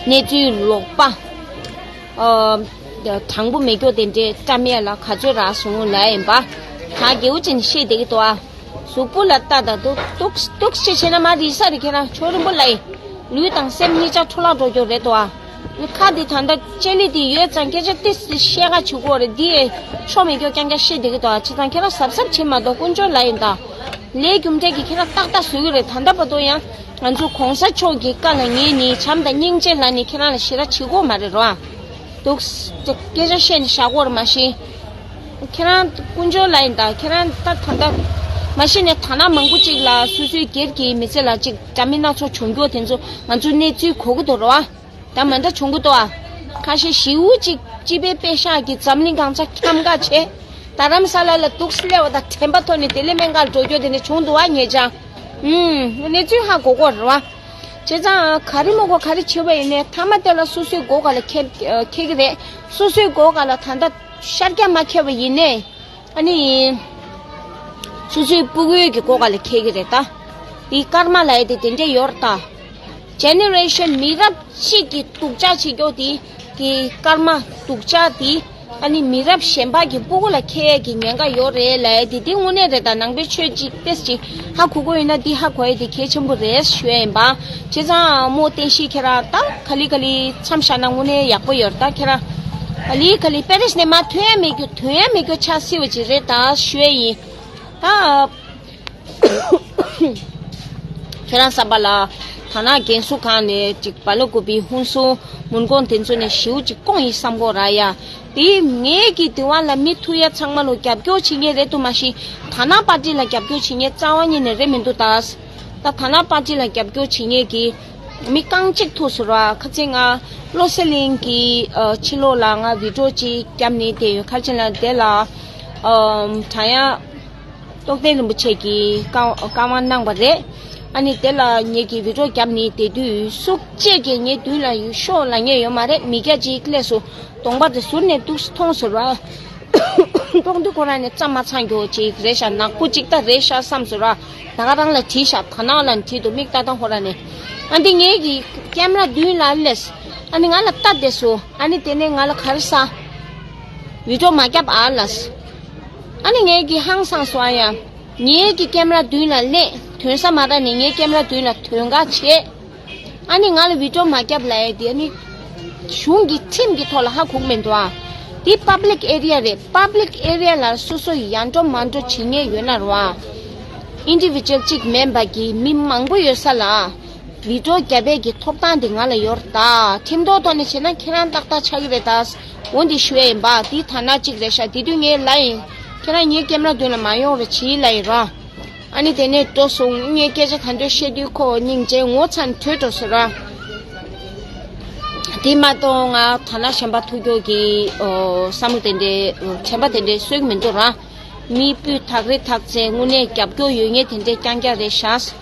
གནས་ཚུལ་ལོག་པ་ཨ་དྲང་པོ་མེད་སྐྱོ་དེ་འདྲའི་བཀྲམ་ཡས་ལ་ག་ཚོད་རག་སོང་ལབ་ཡིན་པ། ད་རྒྱལ་པོ་ཅན་བཤད་བསྡད་ཀྱི་འདུག་ཨ། གཟུགས་པོ་ལ་ལྟ་དང་འདུག་འདུག་འདུག་ཅེས་བྱས་ན་མ་རིག་ས་རེད། ཁྱེད་རང་ཆོས་རིན་པོ་ལ་ཡིན། ལུས་དང་སེམས་གཉིས་ཆ་འཕྲོ་བརླག་འགྲོ་རྒྱུ་རེད་དོ་ཨ། ཁ་འདི་ད་ལྟ་ལྕེ་ལི་འདི་ཡོད་ཙང་སྐད་ཆ་ཏི་སི་བཤད་ག་བྱེད་དགོས་རེད། འདི་ཆོ་མེད་སྐྱོ་རྐྱང་རྐྱང་བཤད་བསྡད་ཀྱི་འདུག་ཨ། བྱས་ཙང་ཁྱེད་རང་གཟབ་གཟབ་བྱེད་མ་གཏོགས་དཀོན་མཆོག་ལ་ཡིན་ད། ལས་རྒྱུ་འབྲས་ཀྱི་ཁྱེད་རང་ཏག་ཏག་བཟོ་གི་རེད། ད་ལྟ་བར་དུ་ཡང་ང་ཚོ་གོང་ས་མཆོག་གི་བཀའ་ལ་ཉན་ནི་བྱམས་དང་སྙིང་རྗེ་ལ་ནི་ཁྱེད་རང་ལ་ཞེ་དྲག་བྱེད་དགོས་མ་རེད་རོ་ཨ། འདུག་སྐད་ཆ་བཤད་ནས་བཞག་དགོས་རེད་མ་གཞི། ཁྱེད་རང་དཀོན་མཆོག་ལ་ཡིན་ད། ཁྱེད་རང་ད་ད་ལྟ་མ་གཞི་ནས་ད་ན་མང་པོ་ཅིག་ལ་སོ་སོའི་སྒེར་གྱི་མི་ཚེ་ལ་ཅིག་འདྲ་མིན་སྣ་ཚོགས་བྱུང་རྒྱུ་དེ་ཚོ་ང་ཚོ་གནས་ཚུལ་གོ་གི་འདུག་རོ་ཨ། ད་མ་འདྲ་བྱུང་གི་འདུག་ཨ། ཁ་ཤས་ཞེ་པོ་ཅིག་སྤྱི་པའི་པད་ཤག་གི་འཛམ་གླིང་གང་ཚ་འཁྱམ་ག་བྱས། རྡ་རམ་ས་ལ་ལ་འདུག་སླེབས་པ་དང་དྲན་པ་ཐོག་ནས་བདེ་ལེགས་སྨན་ཁང་འགྲོ་རྒྱུ་དེ་འདྲ་བྱུང་འདུག་ཨ། ངེད་ཅག་ཨུམ་གནས་ཚུལ་ཧ་གོ་གོ་རེད་བ། བྱས་ཙང་ག་རེ་མ་གོ་ག་རེ་བྱེད་པ་ཡིན་ནའི་ཐ་མ་དེ་ལ་སོ་སོའི་མགོ་སྒང་ལ་འཁྱེར་འཁྱེར་གི་རེད། སོ་སོའི་མགོ་སྒང་ལ་ད་ལྟ་ཤར་རྒྱག་མ་འཁྱེར་བ་ཡིན་ནའི། ཨ་ནི། སོ་སོའི་སྤུ་གུའི་གི་མགོ་སྒང་ལ་འཁྱེར་གི་རེད་ད། དེ་ཀརྨ་ལབ་ཡ་དེ་དེ་འདྲས་ཡོད་རེད་ད། ཇེ་ནེ་རེ་ཤན་མི་རབས་གཅིག་གི་སྡུག་ཅག་བྱེད་རྒྱུ་དེ་གི་ཀརྨ་སྡུག་ཅག་དེ་ཨ་ནི་མི་རབས་གཞན་པ་གི་སྤུ་གུ་ལ་འཁྱེར་ཡས་ཀྱི་ཉེན་ཁ་ཡོད་རེད་ལབ་ཡ་དེ་དེ་དངོས་གནས་རེད་ད། ནང་པའི་ཆོས་གཅིག་ཏེས་གཅིག་ཧ་གོ་གོ་ཡོད་ན་འདི་ཧ་གོ་ཡ་དེ་གལ་ཆེན་པོ་རེད་ཞུ་ཡ་ཡིན་པ། བྱས་ཙང་མོ་བསྟན་ཤེས་ཁྱེད་རང་ད་ག་ལེ་ག་ལེ་མཚམས་བཞག་ན་དངོས་གནས་ཡག་པོ་ཡོད་རེད་ད། ཁྱེད་རང་ག་ལེ་ག་ལེ་པེ་རེས་ནས་མ་ཐོན་ཡ་མེད་རྒྱུ་ཐོན་ཡ་མེད་རྒྱུ་ཆ་སྲིད་པ་ཅིག་རེད་ད་ཞུ་ཡ་ཡིན། ད། ཁྱོད་རང་བསམ་པ་ལ། ཐ་ན་རྒན་གསོ་ཁང་ནས་ཅིག་སྦ་ལ་ཀུ་པི་ཧུན་སུར་མུན་གོང་དེ་ཚོ་ནས་ཞེ་པོ་ཅིག་སྐོང་ཡིན་བསམ་གོ་ར་ཡ། དེ་ངེད་ཀྱི་དེ་བ་ལ་མི་ཐུག་ཡ་ཚང་མ་ལོ་རྒྱབ་སྐྱོར་བྱེད་མཁན་རེད་འདུག་མ་གཞི། ཐ་ན་པར་ཏི་ལ་རྒྱབ་སྐྱོར་བྱེད་མཁན་རྩ་བ་ཉིད་ནས་རེད་མི་འདུག་ད། ད་ཐ་ན་པར་ཏི་ལ་རྒྱབ་སྐྱོར་བྱེད་མཁན་གྱི་མི་རྐང་གཅིག་ཐུག་སོང་ར། ཁ་ཚིག་ང་བློ་གསལ་གླིང་གི་ཕྱི་ལོགས་ལ་ང་བི་ཌི་ཡོ་ཅིག་བརྒྱབ་ནས་དེ་ཡོད་ཁ་ཆེན་ལ་དེ་ལ་དྲ་ཡ། རྟོགས་ལྡན་རིན་པོ་ཆེ་གིས་བཀའ་བཀའ་དབང་གནང་བ་རེད། ཨ་ནི་དེ་ལ་ངེད་ཀྱིས་བི་ཌི་ཡོ་བརྒྱབ་ནི་དེ་དུས་སུ་གཅིག་གིས་ངའི་མདུན་ལ་ཡུལ་ཤོག་ལབ་མཁན་ཡོད་མ་རེད། མི་སྐྱ་གཅིག་སླེབས་སོང་། གདོང་པ་དེ་ཟུར་ནས་འདུག་སེ་མཐོང་སོང་ར། མཐོང་དུས་ཁོ་རང་ནས་ཙམ་མ་ཚང་རྒྱུ་ཅིག་རེད་ཤག་ནག་པོ་ཅིག་ད་རེད་ཤག་བསམ་སོང་ར། ད་ག་རང་ལ་བྲིས་ཤག་ད་ནག་ལ་བྲིས་འདུག་མིག་ལྟ་སྟངས་ཁོ་རང་ནས། ཨ་འདི་ངེད་ཀྱི་ཀེམ་ར་མདུན་ལ་སླེབས། ཨ་ནི་ང་ལ་ལྟ་བསྡད་སོང་། ཨ་ནི་དེ་ནས་ང་ལ་ག་རེ་ཟ། བི་ཌི་ཡོ་མ་བརྒྱབ་ཨ་ལབ། ཨ་ནི་ངེད་ཀྱིས་ཧང་སངས་སོང་ཨ་ཡ། ངེད་ཀྱི་ཀེམ་ར་མདུན་ལ་སླེབས་དོན་ས་མ་རག་ནས་ངའི་ཀེམ་ར་མདུན་ལ་དོན་ག་བྱས། ཨ་ནི་ང་ལ་བི་ཌི་ཡོ་མ་བརྒྱབ་ལབ་ཡ་དེ་ཨ་ནི་གཞུང་གི་ཁྲིམས་ཀྱི་ཐོག་ལ་ཧ་གོ་གི་མི་འདུག་ཨ། འདི་པབ་ལིག་ཨེ་རི་ཡ་རེད། པབ་ལིག་ཨེ་རི་ཡ་ལ་སོ་སོ་ཡ་འགྲོ་མ་འགྲོ་བྱེད་མཁན་ཡོད་ན་རུང་ཨ། ཨིན་ཌི་བི་ཇུ་ཨལ་གཅིག་མིན་པ་གི་མི་མང་པོ་ཡོད་ས་ལ། བི་ཌི་ཡོ་རྒྱབ་པའི་གི་ཐོབ་ཐང་དེ་ང་ལ་ཡོད་རེད་ད། ཁྲིམས་ཐོག་ཐོག་ནས་བྱས་ན་ཁྱེད་རང་ཏག་ཏག་ཆགས་ཀྱི་རེད་ད། འོ་འདི་ཞུ་ཡ་ཡིན་པ། འདི་ཐ་ན་གཅིག་རེད་ཤག་དེ་དུས་ངས་ལབ་ཡིན། ཁྱེད་རང་ངའི་ཀེམ་ར་མདུན་ལ་མ་ཡོང་རོགས་བྱེད་ལབ་ཡིན་ར། ཨ་ནི་དེ་ནས་འགྲོ་སོང་། ངས་སྐད་ཆ་ད་འདོད་བཤད་དུས་ཁོ་སྙིང་རྗེ་ངོ་ཚ་ནས་བྲོས་འགྲོ་སོང་ར། དེ་མ་གཏོགས་ང་ཐ་ན་གཞན་པ་ཐུག་རྒྱུ་གི་ཨོ་བསམ་བློ་དེ་འདྲའི་དྲན་པ་དེ་འདྲའི་གསོས་ཀྱི་མི་འདུག་ར། མི་སྤུས་དག་རེ་དག་ཚེ་དངོས་གནས་རྒྱབ་སྐྱོར་ཡོད་མཁན་དེ་འདྲའི་རྐྱང་རྐྱང་རེད་ཤག་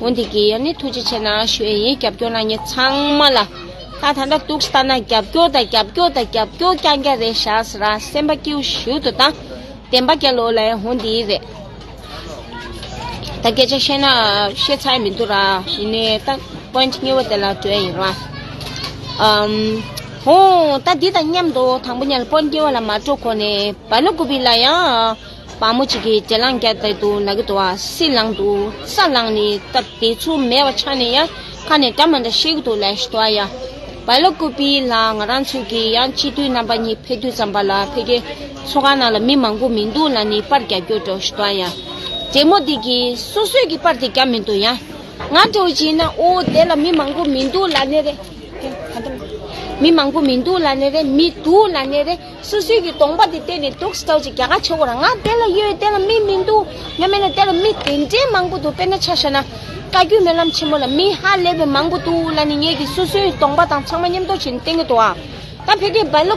འོན་ཏེ་གི་ཡ་ནི་ཐུགས་རྗེ་ཆེ་གནང་ཞུ་ཡ་ཡིན། རྒྱབ་སྐྱོར་གནང་མཁན་ཚང་མ་ལ། ད་ད་ལྟ་འདུག་ལྟ་ན་རྒྱབ་སྐྱོར་དང་རྒྱབ་སྐྱོར་དང་རྒྱབ་སྐྱོར་རྐྱང་རྐྱང་རེད་ཤག་ཟེར་ར། སེམས་པ་སྐྱིད་པོ་ཞིག་འདུག་ད་བདེན་པ་རྒྱལ་ལོ་ལ་ཡང་འོ་འདི་རེད། ད་སྐད་ཆ་བཤད་ན་བཤད་ཚར་མི་འདུག་ར། ཡིན་ནའི་ད་པོ་ཡིན་ཊི་གཉིས་པ་དེ་ལ་འགྲོ་ཡ་ཡིན་ར། ཨམ། ཧོ། ད་འདི་དང་མཉམ་དུ་དང་པོ་ཉལ་པོ་ཡིན་ཊི་གཉིས་པ་ལ་མ་འགྲོ་གོང་ནས་བ་ལོ་ཀུ་པི་ལ་ཡང་བ་མོ་གཅིག་གིས་འདྲེ་ལངས་རྒྱག་བསྡད་འདུག་ན་གི་འདུག་བ། སྲི་ལངས་འདུག་རྩ་ལངས་ནས། ད་དེ་ཚོ་མེད་པ་ཆགས་ནས་ཡང་ཁ་ནས་འདྲ་མ་འདྲ་བཤད་གི་འདུག་ལབ་ཞུ་དོ་ཡ། བ་ལོ་ཀུ་པི་ལ་ང་རང་ཚོས་ཀྱིས་ཡང་སྤྱི་འཐུས་རྣམ་པ་གཉིས་ཕེབས་དུས་ཙམ་པ་ལ་ཕ་གིའི་ཚོགས་ཁང་ནང་ལ་མི་མང་པོ་མི་འདུག་ལབ་ནས་པར་རྒྱག་རྒྱུ་འགྲོ་ཞུ་དོ་ཡ། འདྲེ་མོ་འདི་གིས་སོ་སོས་ཀྱིས་པར་དེ་རྒྱག་མི་འདུག་ཡ། ང་འདྲ་བོ་ཅིག་ཡིན་ན་ཨོ་དེ་ལ་མི་མང་པོ་མི་འདུག་ལབ་ནི་རེད། མི་མང་པོ་མི་འདུག་ལབ་ནི་རེད། མི་འདུག་ལབ་ནི་རེད། སོ་སོའི་གི་གདོང་པ་དེ་བལྟས་ནས་འདུག་སེ་ཅིག་རྒྱ་གར་ཆེ་བོ་ར། ང་དེ་ལ་ཡོད། དེ་ལ་མི་མི་འདུག་ཡང་མིན་ན་དེ་ལ་མི་དེ་འདྲའི་མང་པོ་འདུག་དཔེར་ན་ཆ་བཞག་ན་བཀའ་བརྒྱུད་སྨོན་ལམ་ཆེན་མོ་ལ་མི་ཧ་ལས་པའི་མང་པོ་འདུག་ལབ་ནས་ངེད་ཀྱི་སོ་སོའི་གདོང་པ་དང་ཚང་མ་མཉམ་དུ་བྱས་ནས་བསྟན་གྱི་འདུག་ཨ། ད་ཕ་གིའི་བ་ལོ་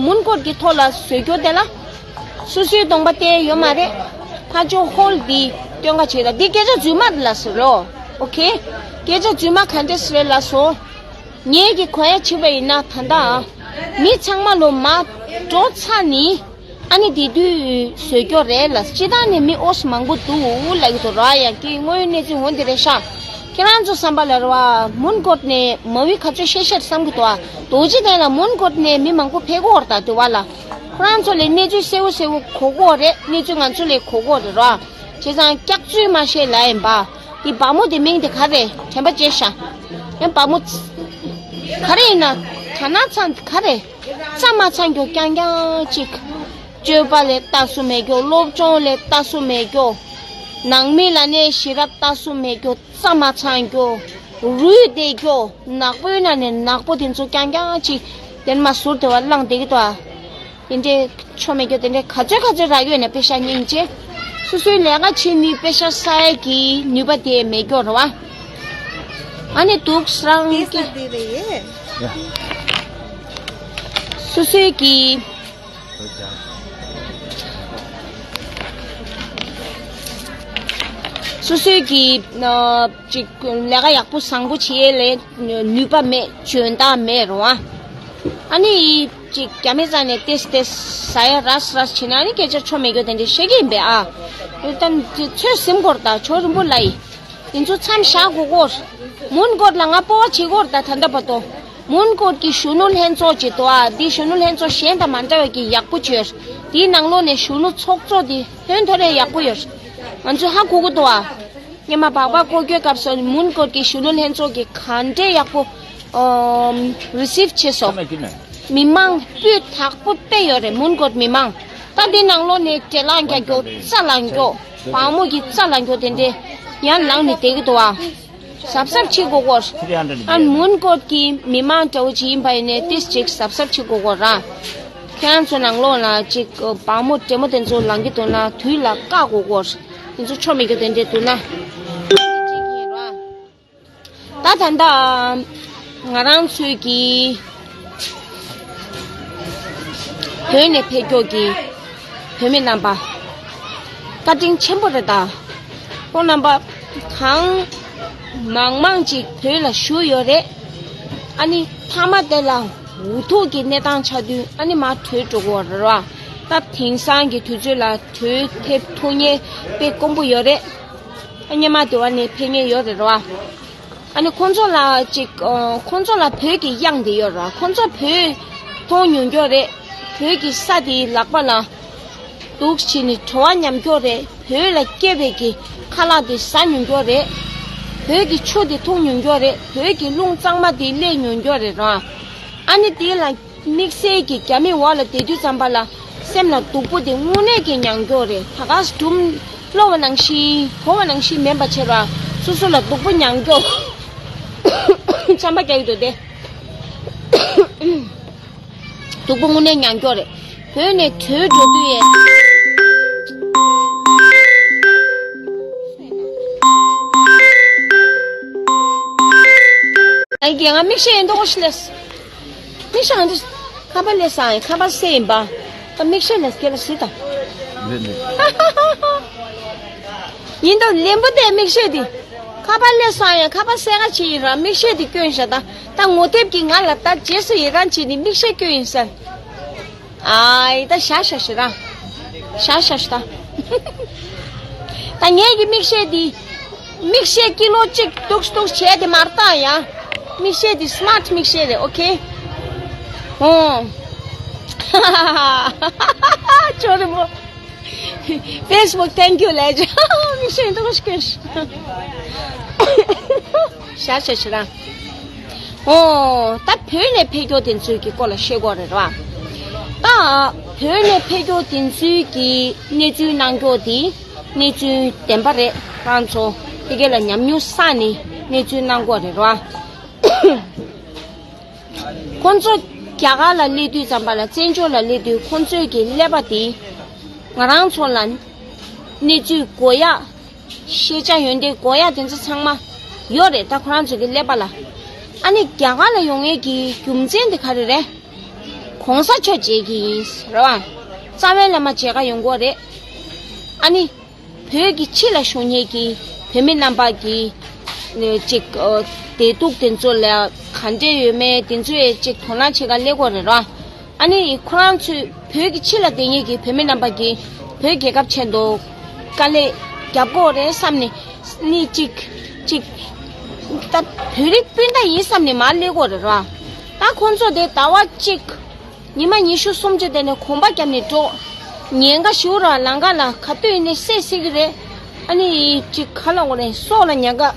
མུན་ཀོར་གྱི་ཐོག་ལ་བཟོས་རྒྱུ་དེ་ལ་སོ་སོའི་གདོང་པ་བལྟས་ཡོད་མ་རེད། ཕ་ཇོ་ཧོལ་འདི་སྟོན་ཁ་བྱེད་ད། འདི་སྐད་ཆ་རྫུན་མ་ལ་ཟེར་རོ། ཨོ་ཁེ། སྐད་ཆ་རྫུན་མ་ག་འདྲ་ཟེར་ལ་སོ། ངེད་ཀྱི་གོ་ཡ་བྱས་པ་ཡིན་ན་ད་ལྟ་མི་ཚང་མ་ལོ་མ་འགྲོ་ཚར་ནི། ཨ་ནི་དེ་དུས་བཟོས་སྐྱོ་རེད་ལ། སྤྱི་བཏང་ནས་མི་ཨོ་སི་མང་པོ་འདུག་ལབ་ཀྱི་འདུག་ར། ཡང་ཀྱི་དངོས་ཡོད་གནས་ཚུལ་འོན་དེ་རེད་ཤག་ཁྱེད་རང་ཚོ་བསམ་པ་ལ་ར་བ་མུན་ཀོར་ནས་མ་བི་ག་ཚོད་ཤེས་ཤེས་བསམ་གྱི་འདུག་ཨ། རྡོ་རྗེ་གདན་ལ་མུན་ཀོར་ནས་མི་མང་པོ་ཕེབས་ཀྱི་ཡོད་རེད་ད་དུ་བ་ལ། ཁོ་རང་ཚོ་ལས་གནས་ཚུལ་གསལ་བོ་གསལ་བོ་གོ་གི་ཡོད་རེད། གནས་ཚུལ་ང་ཚོ་ལས་གོ་གི་ཡོད་རེད་ར། བྱས་ཙང་སྐྱག་རྫུན་མ་བཤད་ལབ་ཡིན་པ། འདི་བ་མོ་དེ་མིང་དེ་ག་རེ་དྲན་པ་བརྗེད་ཤག་ཡང་བ་མོ་ག་རེ་ཡིན་ན། ད་ན་ཚང་ག་རེ་རྩ་མ་ཚང་རྒྱུ་རྐྱང་རྐྱང་གཅིག་སྤྱོད་པ་ལས་ལྟ་སུ་མེད་རྒྱུ། སློབ་སྦྱོང་ལས་ལྟ་སུ་མེད་རྒྱུ། ནང་མི་ལ་ནས་ཞི་རབ་ལྟ་སུ་མེད་རྒྱུ། རྩ་མ་ཚང་རྒྱུ། རུལ་བསྡད་རྒྱུ། ནག་པོའི་ནང་ནས་ནག་པོ་དེ་ཚོ་རྐྱང་རྐྱང་གཅིག་དེ་མ་ཟུར་དེ་བ་བླངས་བསྡད་ཀྱི་འདུག་ཨ། དེ་འདྲའི་ཆོ་མེད་རྒྱུ་དེ་འདྲའི་ག་ཚོད་ག་ཚོད་རག་ཡོད་ན་པེ་ཤ་སྙིང་རྗེ། སོ་སོའི་ལས་ཀ་བྱེད་ནི་པེ་ཤ་ས་ཡ་གི་ནུས་པ་དེ་མེད་རྒྱུ་རེད་བ། ཨ་ནི་འདུག་སེ་རང་གི་སོ་སོའི་གི་སོ་སོའི་གི་ཅིག་ལས་ཀ་ཡག་པོ་བཟང་པོ་བྱེད་ཡས་ལས་ནུས་པ་མེད། འཇོན་ཐང་མེད་རེད་བ། ཨ་ནི་ཅིག་རྒྱ་མི་རྩ་ནས་ཏེས་ཏེས་ཟ་ཡ་རས་རས་བྱེད་ན་ཨ་ནི་སྐད་ཆ་ཆོ་མེད་རྒྱུ་དེ་འདྲ་བཤད་ཀྱི་ཡིན་པས་ཨ། ད་ཚོད་ཟིན་གོ་ར། ད་ཆོ་རིན་པོ་ལ་ཡི་དེ་ཚོ་མཚམས་བཞག་གོ་གོ། མུན་ཀོར་ལ་ང་སྤོ་བ་བྱེད་གོ་ར། ད་ད་ལྟ་བར་དུ་མུན་ཀོར་གྱི་གཞོན་ནུ་ལྷན་ཚོགས་ཅིག་འདུག་ཨ། འདི་གཞོན་ནུ་ལྷན་ཚོགས་གཞན་དང་མ་འདྲ་བའི་གི་ཡག་པོ་བྱོས། དེའི་ནང་ལོགས་ནས་གཞོན་ནུ་ཚོགས་གཙོ་དེ་ཧོན་ཐོར་རེ་ཡག་པོ་ཡོད། ང་ཚོས་ཧ་གོ་གི་འདུག་ཨ། སྔོན་མ་སྦག་སྦག་སྐོར་སྐྱོད་སྐབས་སུ་མུན་ཀོར་གྱི་གཞོན་ནུ་ལྷན་ཚོགས་ཀྱིས་ག་འདྲའི་ཡག་པོ་ཨམ་རི་སིབ་བྱས་སོང་། མི་མང་སྤུས་དག་པོ་དཔེ་ཡོད་རེད། མུན་ཀོར་མི་མང་། ད་འདི་ནང་ལོགས་ནས་འདྲེ་ལངས་རྒྱག་རྒྱུ། རྩ་ལངས་རྒྱུ། བ་མོ་གི་རྩ་ལངས་རྒྱུ་དེ་འདྲའི་ཡང་ལངས་ནས་བསྡད་ཀྱི་འདུག་ཨ། གཟབ་གཟབ་བྱེད་དགོས་གོ། ཨ་མུན་ཀོར་གྱི་མི་མང་འདྲ་བོ་ཅིག་ཡིན་པ་ཡིན་ནའི་ཏིས་ཅིག་གཟབ་གཟབ་བྱེད་དགོས་གོ་ར། ཁྱེད་རང་ཚོ་ནང་ལོགས་ལ་ཅིག་བ་མོ་འདྲེ་མོ་དེ་ཚོ་ལངས་ཀྱི་འདུག་ན་དུས་ལ་བཀག་དགོས་གོ། དེ་ཚོ་ཆོ་མེད་རྒྱུ་དེ་འདྲས་འདུག་ན། ད་ད་ལྟ་ང་རང་ཚོའི་གི་བོད་ནས་ཕེབས་མཁན་གྱི་བོད་མི་རྣམ་པ་བཀའ་དྲིན་ཆེན་པོ་རེད་ད། ཁོང་རྣམ་པ་གང་མང་མང་ཅིག་བོད་ལ་བཞུགས་ཡོད་རེད། ཨ་ནི་མཐའ་མ་དེ་ལ་འུ་ཐུག་གི་གནས་སྟངས་ཆགས་དུས་ཨ་ནི་མར་བྲོས་འགྲོ་དགོས་རེད་བ། ད་དེང་སང་གི་དུས་ཚོད་ལ་བྲོས་ཐེབས་ཐུབ་མཁན་དཔེ་དཀོན་པོ་ཡོད་རེད། ཨ་སྔོན་མ་དེ་བ་ནས་ཕེབས་མཁན་ཡོད་རེད་བ། ཨ་ནི་ཁོང་ཚོ་ལ་ཅིག་ཨ་ཁོང་ཚོ་ལ་བོད་ཀྱི་གཡང་དེ་ཡོད་ར། ཁོང་ཚོ་བོད་མཐོང་མྱོང་རྒྱུ་རེད། བོད་ཀྱི་ས་དེའི་ལག་པ་ལ་འདུག་བྱས་ནས་བྲོ་བ་མྱོང་རྒྱུ་རེད། བོད་ལ་སྐྱེས་པའི་གི་ཁ་ལག་དེ་ཟ་མྱོང་རྒྱུ་རེད། བོད་ཀྱི་ཆུ་དེ་འཐུང་མྱོང་རྒྱུ་རེད། བོད་ཀྱི་རླུང་གཙང་མ་དེ་བླས་མྱོང་རྒྱུ་རེད་ར། ཨ་ནི་དེ་ལ་དམིགས་བསལ་གྱི་རྒྱ་མི་འོག་ལ་བསྡད་དུས་ཙམ་པ་ལ་སེམས་ལ་སྡུག་པོ་དེ་དངོས་གནས་ཀྱི་མྱོང་རྒྱུ་རེད། ད་ག་སྒྲུང་ཀློག་པ་ནང་བཞིན་གོ་བ་ནང་བཞིན་མིན་པ་བྱས་ར། སོ་སོ་ལ་སྡུག་པོ་མྱོང་རྒྱུ། ཆམ་པ་རྒྱག་གི་འདུག་སྟེ། སྡུག་པོ་དངོས་གནས་མྱོང་རྒྱུ་རེད། བོད་ནས་བྲོས་འགྲོ་དུས་ཡས། ཨ་ཀྱེ་ང་མིག་ཤེལ་ཡིན་དོ་ཤི་ལེས། མིག་ཤེལ་འདི་ཁ་པར་ལས་སང་ཡིན། ཁ་པར་སེ་ཡིན་པ། ད་མིག་ཤེལ་ལས་སྐྱེ་ལ་སྲིད་ད། ལེ་ལེ། ཡིན་དོ་ལེན་པོ་དེ་མིག་ཤེལ་འདི། ཁ་པར་ལས་སང་ཡིན། ཁ་པར་སེ་ག་ཆི་ཡིན་ར། མིག་ཤེལ་འདི་སྐྱོན་ཤ་ད། ད་ངོ་དེབ་ཀྱི་ང་ལ་ད་རྗེས་སུ་ཡི་རང་བྱེད་ནི་མིག་ཤེལ་སྐྱོན་ཡིན་ཟེར། ཨའི་ད་ཤ་ཤ་ཤི་ར། ཤ་ཤ་ཤི་ད། ད་ངེད་ཀྱི་མིག་ཤེལ་འདི། མིག་ཤེལ་ཀི་ལོ་གཅིག་ཏུག་ཏུག་བྱས་ཏེ་མར་བཏང་ཡ། མིག་ཤེལ་འདི་སི་མཱར་ཊི་མིག་ཤེལ་རེད། ཨོ་ཁེ། ཨོ། ཅོ་རི་མོ། ཕེ་སི་བུག་ཐེང་ཀིའུ་ལས་ཅོ། མིག་ཤེལ་ཏུག་ཤི་ཀེ་ཤི། ཤ་ཤ་ཤི་ར། ཨོ། ད་བོད་ནས་ཕེབས་མཁན་དེ་ཚོའི་གི་སྐོར་ལ་བཤད་དགོས་རེད་ར། ད་བོད་ནས་ཕེབས་མཁན་དེ་ཚོའི་གི་གནས་ཚུལ་གནང་རྒྱུ་དེ་གནས་ཚུལ་བདེན་པ་རེད། ཁོ་རང་ཚོ་དེ་ག་ལ་ཉམས་མྱོང་བསགས་ནས་གནས་ཚུལ་གནང་དགོས་རེད་ར། ཁོང་ཚོ་རྒྱ་གར་ལ་སླེབས་དུས་ཙམ་པ་ལ། བཙན་བྱོལ་ལ་སླེབས་དུས་ཁོང་ཚོའི་གི་ཀླད་པ་དེ་ང་རང་ཚོ་ལ་གནས་ཚུལ་གོ་ཡག་ཤེས་བྱ་ཡོན་ཏན་གོ་ཡག་དེ་ཚོ་ཚང་མ་ཡོད་རེད་ད་ཁོ་རང་ཚོ་གི་ཀླད་པ་ལ། ཨ་ནི་རྒྱ་གར་ལ་ཡོང་མཁན་གྱི་རྒྱུ་མཚན་དེ་ག་རེ་རེད། གོང་ས་མཆོག་མཇལ་གྱི་ཡིན་རེད་བ། རྩ་བའི་བླ་མ་མཇལ་ག་ཡོང་གི་ཡོད་རེད། ཨ་ནི་བོད་ཀྱི་ཕྱི་ལ་བཞུགས་མཁན་གྱི་བོད་མི་རྣམ་པ་གི་ཅིག་བདེ་སྡུག་དེ་ཚོ་ལ་ག་འདྲས་ཡོད་མེད་དེ་ཚོའི་ཅིག་དོ་སྣང་བྱེད་ག་སླེབས་ཀྱི་ཡོད་རེད་ར། ཨ་ནི་ཁོ་རང་ཚོས་བོད་ཀྱི་ཕྱི་ལ་བསྡད་མཁན་གྱི་བོད་མི་རྣམ་པ་གིས་བོད་རྒྱལ་ཁབ་ཆེད་དུ་དཀའ་ལས་རྒྱབ་ཀྱི་ཡོད་རེད་བསམ་ནས་ནི་ཅིག་ཅིག་ད་བོད་རིགས་སྤུན་ཟླ་ཡིན་བསམ་ནས་མར་སླེབས་ཀྱི་ཡོད་རེད་ར། ད་ཁོང་ཚོ་དེ་ཟླ་བ་གཅིག་ཉི་མ་ཉི་ཤུ་སུམ་ཅུ་དེ་ནས་གོམ་པ་བརྒྱབ་ནས་འགྲོ། ཉེན་ཁ་ཞེ་པོ་ར། ལམ་ཁ་ལ་ག་དུས་ཡིན་ནའི་བསད་སྲིད་ཀྱི་རེད། ཨ་ནི་ཅིག་ག་ལབ་དགོས་རེད། སྲོག་ལ་ཉེན་ཁ་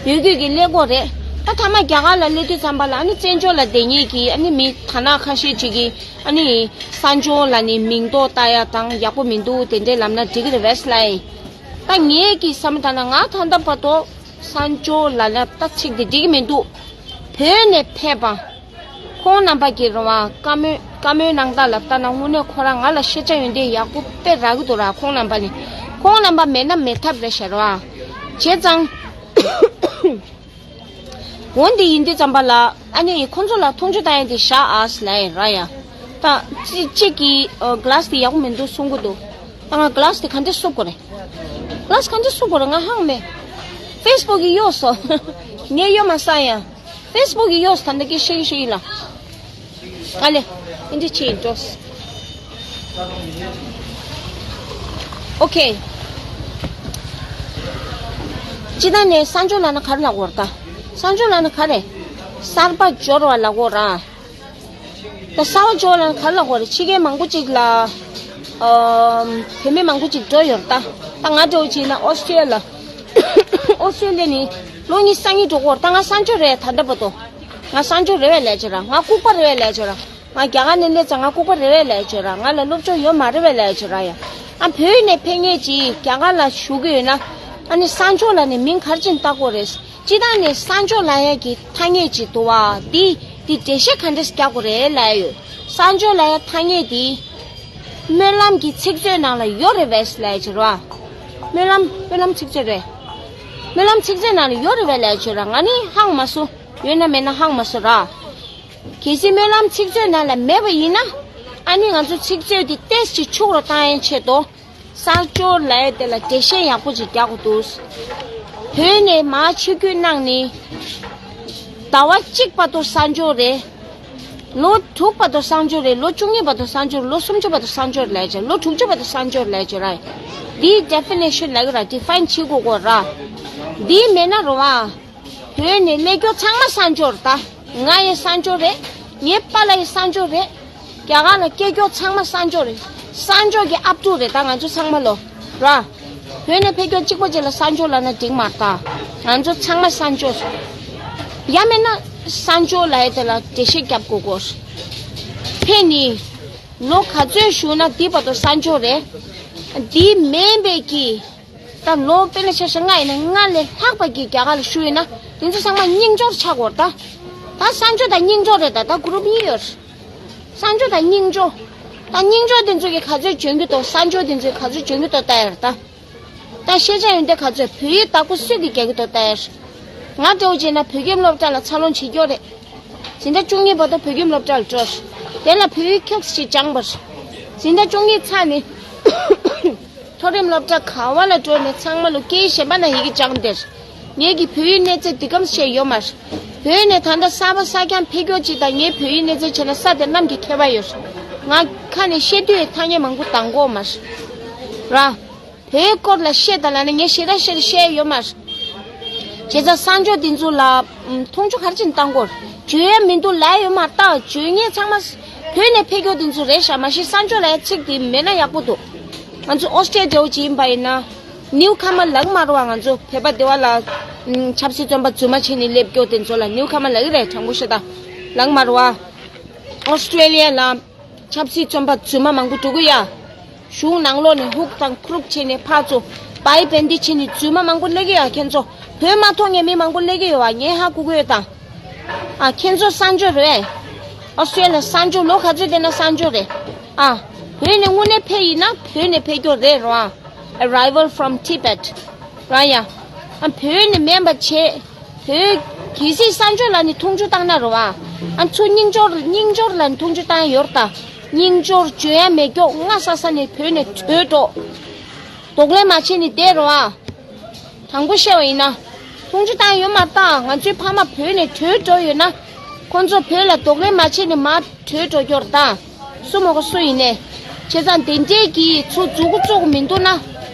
ཡོད་རྒྱུ་གི་སླེབས་ཀྱི་ཡོད་རེད། ད་མཐའ་མ་རྒྱ་གར་ལ་སླེབས་དུས་ཙམ་པ་ལ་ཨ་ནི་བཙན་བྱོལ་ལ་བསྡད་མཁན་གྱི་ཨ་ནི་མི་དར་ནག་ཁ་ཤས་ཅིག་གིས་ཨ་ནི་གསར་འབྱོར་ལབ་ནས་མིང་འདོགས་བཏགས་ཡ་དང་ཡག་པོ་མི་འདུག་དེ་འདྲས་ལབ་ན་འགྲིག་གི་རེད་པས་ལབ་ཡིན། ད་ངེད་ཀྱི་བསམ་བློ་བཏང་ན་ང་ད་ལྟ་བར་དུ་གསར་འབྱོར་ལབ་ན་ད་ཚིག་དེ་འགྲིག་གི་མི་འདུག་བོད་ནས་ཕེབས་པ། ཁོང་རྣམ་པ་གིས་རེད་བ། བཀའ་མོལ་བཀའ་མོལ་གནང་སྟངས་ལ་ལྟ་ན་དངོས་གནས་ཁོ་རང་ང་ལ་ཤེས་བྱ་ཡོན་ཏན་ཡག་པོ་དཔེ་རག་གི་འདུག་ར། ཁོང་རྣམ་པ་ནི་ཁོང་རྣམ་པ་མེད་ན་མེད་ཐབས་རེད་ཤག་ར། བྱས་ཙང་འོན་ཏེ་ཡིན་དུས་ཙམ་པ་ལ་ཨ་ནི་ཁོང་ཚོ་ལ་མཐོང་ཆུང་བཏང་ཡ་དེ་བཞག་ཨ་ཟེར་ལབ་ཡ་ར་ཡ། ད་ཅི་གཅིག་གིས་ག་ལཱ་སི་དེ་ཡག་པོ་མི་འདུག་གསུང་གི་འདུག་ད་ང་ག་ལཱ་སི་དེ་ག་འདྲས་བསུབ་དགོས་རེད། ག་ལཱ་སི་ག་འདྲས་བསུབ་དགོས་རེད། ང་ཧང་མེད། ཕེ་སི་བུག་གིས་གཡོགས་སོང་། ངས་གཡོགས་མ་སོང་ཡ། ཕེ་སི་བུག་གིས་གཡོགས་ད་ལྟ་སྐད་ཤེས་ཤེས་ཡིན་ལ། ཨ་ལེ། ཨིན་ཇི་ཆེ་ཡིན་འགྲོ། ཨོ་ཁེ། སྤྱིར་བཏང་ནས་གསར་འབྱོར་ལབ་ན་ག་རེ་ལབ་དགོས་རེད་ད། གསར་འབྱོར་ལབ་ན་ག་རེ། གསར་པ་འབྱོར་བ་ལབ་དགོས་རེད། ད་གསར་པ་འབྱོར་ལབ་ན་ག་རེ་ལབ་དགོས་རེད། ཕྱི་རྒྱལ་མང་པོ་ཅིག་ལ། ཨམ། བོད་མི་མང་པོ་ཅིག་འགྲོ་ཡོད་རེད་ད། ད་ང་འདྲ་བོ་ཅིག་ཡིན་ན་ཨོ་སི་ཀྲི་ཡ་ལ། ཨོ་སི་ཀྲི་ཡ་ནས་ལོ་གཉིས་སང་ཉིན་འགྲོ་གི་ཡོད་རེད། ད་ང་གསར་འབྱོར་རེད་ད་ལྟ་བར་དུ། ང་གསར་འབྱོར་རེད་པས་ལབ་བྱས་ར། ང་ལྐུགས་པ་རེད་པས་ལབ་བྱས་ར། ང་རྒྱ་གར་ནས་སླེབས་ཙང་ང་ལྐུགས་པ་རེད་པས་ལབ་བྱས་ར། ང་ལ་སློབ་སྦྱོང་ཡོད་མ་རེད་པས་ལབ་བྱས་ར་ཡ། ཨ་བོད་ནས་ཕེབས་མཁན་ཅིག་རྒྱ་གར་ལ་བཞུགས་ཀྱི་ཡོད་ན། ཨ་ནི་གསར་འབྱོར་ལབ་ནས་མིང་ག་རེ་བྱས་ནས་བཏགས་དགོས་རེད། སྤྱིར་བཏང་ནས་གསར་འབྱོར་ལབ་ཡ་གི་ཐ་སྙད་ཅིག་འདུག་པ། འདི་འདི་འགྲེལ་བཤད་ག་འདྲས་རྒྱག་དགོས་རེད་ལབ་ཡ་ཡོད། གསར་འབྱོར་ལབ་ཡ་ཐ་སྙད་འདི་སྨོན་ལམ་གྱི་ཚིག་མཛོད་ནང་ལ་ཡོད་རེད་པས་ལབ་བྱས་ར། སྨོན་ལམ་སྨོན་ལམ་ཚིག་མཛོད་རེད། སྨོན་ལམ་ཚིག་མཛོད་ནང་ལ་ཡོད་རེད་པས་ལབ་བྱས་ར། ང་ནི་ཧང་མ་སོང་། ཡོད་ན་མེད་ན་ཧང་མ་སོང་ར། གལ་སྲིད་སྨོན་ལམ་ཚིག་མཛོད་ནང་ལ་མེད་པ་ཡིན་ན། ཨ་ནི་ང་ཚོ་ཚིག་མཛོད་འདི་ཏོག་ཙམ་ཕྱུག་རུ་བཏང་ཡའི་ཆེད་དུ། གསར་འབྱོར་ལབ་ཡ་དེ་ལ་འགྲེལ་བཤད་ཡག་པོ་ཅིག་རྒྱག་དགོས་འདུག་བོད་ནས་མར་ཆིབས་བསྒྱུར་གནང་ནས། ཟླ་བ་གཅིག་བར་དུ་གསར་འབྱོར་རེད། ལོ་དྲུག་བར་དུ་གསར་འབྱོར་རེད། ལོ་བཅུ་གཉིས་བར་དུ་གསར་འབྱོར། ལོ་སུམ་ཅུ་བར་དུ་གསར་འབྱོར་ལབ་བྱས། ལོ་དྲུག་ཅུ་བར་དུ་གསར་འབྱོར་ལབ་བྱས་ར། འདིའི་ཌེ་ཕི་ནེ་ཤན་ལབ་ཀྱི་ར། ཌི་ཕ་ཡིན་བྱེད་དགོས་ཀྱི་ར། འདི་མེད་ན་རེད་པ། བོད་ནས་སླེབས་མཁན་ཚང་མ་གསར་འབྱོར་ད། ང་ཡང་གསར་འབྱོར་རེད། ངའི་པཱ་ལགས་ཡང་གསར་འབྱོར་རེད། རྒྱ་གར་ལ་སྐྱེས་མཁན་ཚང་མ་གསར་འབྱོར་རེད། གསར་འབྱོར་གྱི་ཨབ་ཕྲུག་རེད་ད་ང་ཚོ་ཚང་མ་ལོ། ར། བོད་ནས་ཕེབས་མཁན་གཅིག་པོ་གཅིག་ལ་གསར་འབྱོར་ལབ་ན་འགྲིག་མ་རེད་ད། ང་ཚོ་ཚང་མ་གསར་འབྱོར། ཡང་མིན་ན་གསར་འབྱོར་ལབ་ཡ་དེ་ལ་འགྲེལ་བཤད་རྒྱབ་དགོས་ཀྱི་རེད། ཕེབས་ནས་ལོ་ག་ཚོད་བཞུགས་ན་འདི་བར་དུ་གསར་འབྱོར་རེད། འདི་མིན་པའི་གི། ད་ལོ་དཔེར་ན་ཆ་བཞག་ང་ཡིན་ན་སྔར་ལས་ལྷག་པ་གི་རྒྱ་གར་ལ་བཞུགས་ཡོད་ན་དེ་ཚོ་ཚང་མ་རྙིང་འབྱོར་ཆགས་དགོས་རེད་ད། ད་གསར་འབྱོར་དང་རྙིང་འབྱོར་རེད་ད། ད་གུ་རུབ་གཉིས་ཡོད་རེད། གསར་འབྱོར་དང་རྙིང་འབྱོར། ད་རྙིང་འབྱོར་དེ་ཚོ་གི་ག་ཚོད་འཇོན་གི་འདུག་གསར་འབྱོར་དེ་ཚོ་གི་ག་ཚོད་འཇོན་གི་འདུག་ལྟ་ཡ་རེད་ད། ད་ཤེས་བྱ་ཡོན་ཏན་ག་ཚོད། བོད་ཡིག་བདག་པོ་སུས་ཀྱིས་རྒྱག་གི་འདུག་ལྟ་ཡ་རེད། ང་འདྲ་བོ་བྱས་ན་བོད་ཁྱིམ་སློབ་གྲྭ་ལ་འཚར་ལོངས་བྱེད་རྒྱུ་རེད། འཛིན་གྲྭ་བཅུ་གཉིས་བར་དུ་བོད་ཁྱིམ་སློབ་གྲྭ་ལ་འགྲོ། དེ་ལ་བོད་ཡིག་ཁྱོགས་ཤིག་སྦྱངས་པ། འཛིན་གྲྭ་བཅུ་གཉིས་ཚར་ནས་མཐོ་རིམ་སློབ་གྲྭ་ག་བ་ལ་འགྲོ་ནས་ཚང་མ་ལོ་སྐད་གཞན་པ་ན་ཡི་གེ་སྦྱངས་བསྡད། ངེད་ཀྱི་བོད་ཡིག་གནས་ཚད་འདི་གམ་ཞིག་ཡོད་མ་རེད། བོད་ནས་ད་ལྟ་གསར་པ་གསར་རྐྱང་ཕེབས་རྒྱུ་ཅིག་དང་ངའི་བོད་ཡིག་གནས་ཚད་བྱས་ན་ས་དེ་གནམ་གྱི་ཁྱད་པར་ཡོད་རེད། ང་ཁ་ནས་བཤད་དུས་ཐ་སྙད་མང་པོ་འདང་གོ་མ་རེད། ར། བོད་སྐོར་ལ་བཤད་དང་ལབ་ན་ངས་ཞེ་དྲག་ཞེ་དྲག་བཤད་ཡོད་མ་རེད། བྱས་ཙང་གསར་འབྱོར་འདི་ཚོ་ལ་མཐོང་ཆུང་ག་རེ་བྱས་ནས་བཏང་དགོས། བརྗོད་ཡ་མི་འདུག་ལབ་ཡོད་མ་རེད། ད་བརྗོད་མཁན་ཚང་མ་བོད་ནས་ཕེབས་རྒྱུ་འདི་ཚོ་རེད་ཤག་མ་གཞི་གསར་འབྱོར་ལབ་ཡ་ཚིག་འདི་མེད་ན་ཡག་པོ་འདུག་ང་ཚོ་ཨོ་སི་ཀྲི་ཡ་འདྲ་བོ་ཅིག་ཡིན་པ་ཡིན་ན། ནིའུ་ཁ་མར་ལབ་མ་རེད་བ། ང་ཚོ་བོད་པ་སྡེ་བ་ལ་ཆབ་སྲིད་བཙོན་པ་རྫུན་མ་བྱས་ནས་སླེབས་རྒྱུ་དེ་ཚོ་ལ་ནིའུ་ཁ་མར་ལབ་ཀྱི་རེད། དྲང་པོ་བཤད་ད་ལབ་མ་རེད་བ། ཨོ་སི་ཀྲི་ཡ་ལ་ཆབ་སྲིད་བཙོན་པ་རྫུན་མ་མང་པོ་འགྲོ་གི་ཡ། གཞུང་ནང་ལོགས་ནས་ཧུག་དང་ཁུ་རུབ་བྱས་ནས་ཕར་ཚུར་བའི་བན་དི་བྱས་ནས་རྫུན་མ་མང་པོ་སླེབས་ཀྱི་ཡ། ཁྱེད་ཚོ་བོད་མ་ཐོབ་མཁན་མི་མང་པོ་སླེབས་ཀྱི་ཡོད་བ། ངས་ཧ་གོ་གི་ཡོད་ད། ཨ། ཁྱེད་ཚོ་གསར་འབྱོར་རེད། ཨོ་སི་ཀྲི་ཡ་ལ་གསར་འབྱོར་ལོ་ག་ཚོད་བསྡད་ན་གསར་འབྱོར་རེད། ཨ། བོད་ནས་དངོས་གནས་ཕེབས་ཡིན་ན་བོད་ནས་ཕེབས་རྒྱུ་རེད་རོ། ཨ། Arrival from Tibet ར་ཡ། ཨ། བོད་ནས་མིན་པ་བྱས། བོད་གལ་སྲིད་གསར་འབྱོར་ལབ་ནས་མཐོང་ཆུང་བཏང་ན་རོ་བ། ཨ་ཚོ་རྙིང་འབྱོར་རྙིང་འབྱོར་ལབ་ནས་མཐོང་ཆུང་བཏང་ཡ་ཡོད་རེད་ད། རྙིང་འབྱོར་བརྗོད་ཡ་མེད་ཀྱོག་སྔ་ས་ས་ནས་བོད་ནས་བྲོས་འགྲོ། གདོང་ལེན་མ་བྱས་ནས་བསྡད་རོ་བ། དྲང་པོ་བཤད་པ་ཡིན་ན། མཐོང་ཆུང་བཏང་ཡ་ཡོད་མ་རེད་ད། ང་ཚོའི་ཕ་མ་བོད་ནས་བྲོས་འགྲོ་ཡོད་ན། ཁོང་ཚོ་བོད་ལ་གདོང་ལེན་མ་བྱས་ནས་མར་བྲོས་འགྲོ་རྒྱུ་རེད་ད། སུ་མ་གོ་སུ་ཡིན་ནས། བྱས་ཙང་དེ་འདྲའི་གི་ཚོ་མཛུབ་གུ་བཙུགས་གི་མི་འདུག་ན།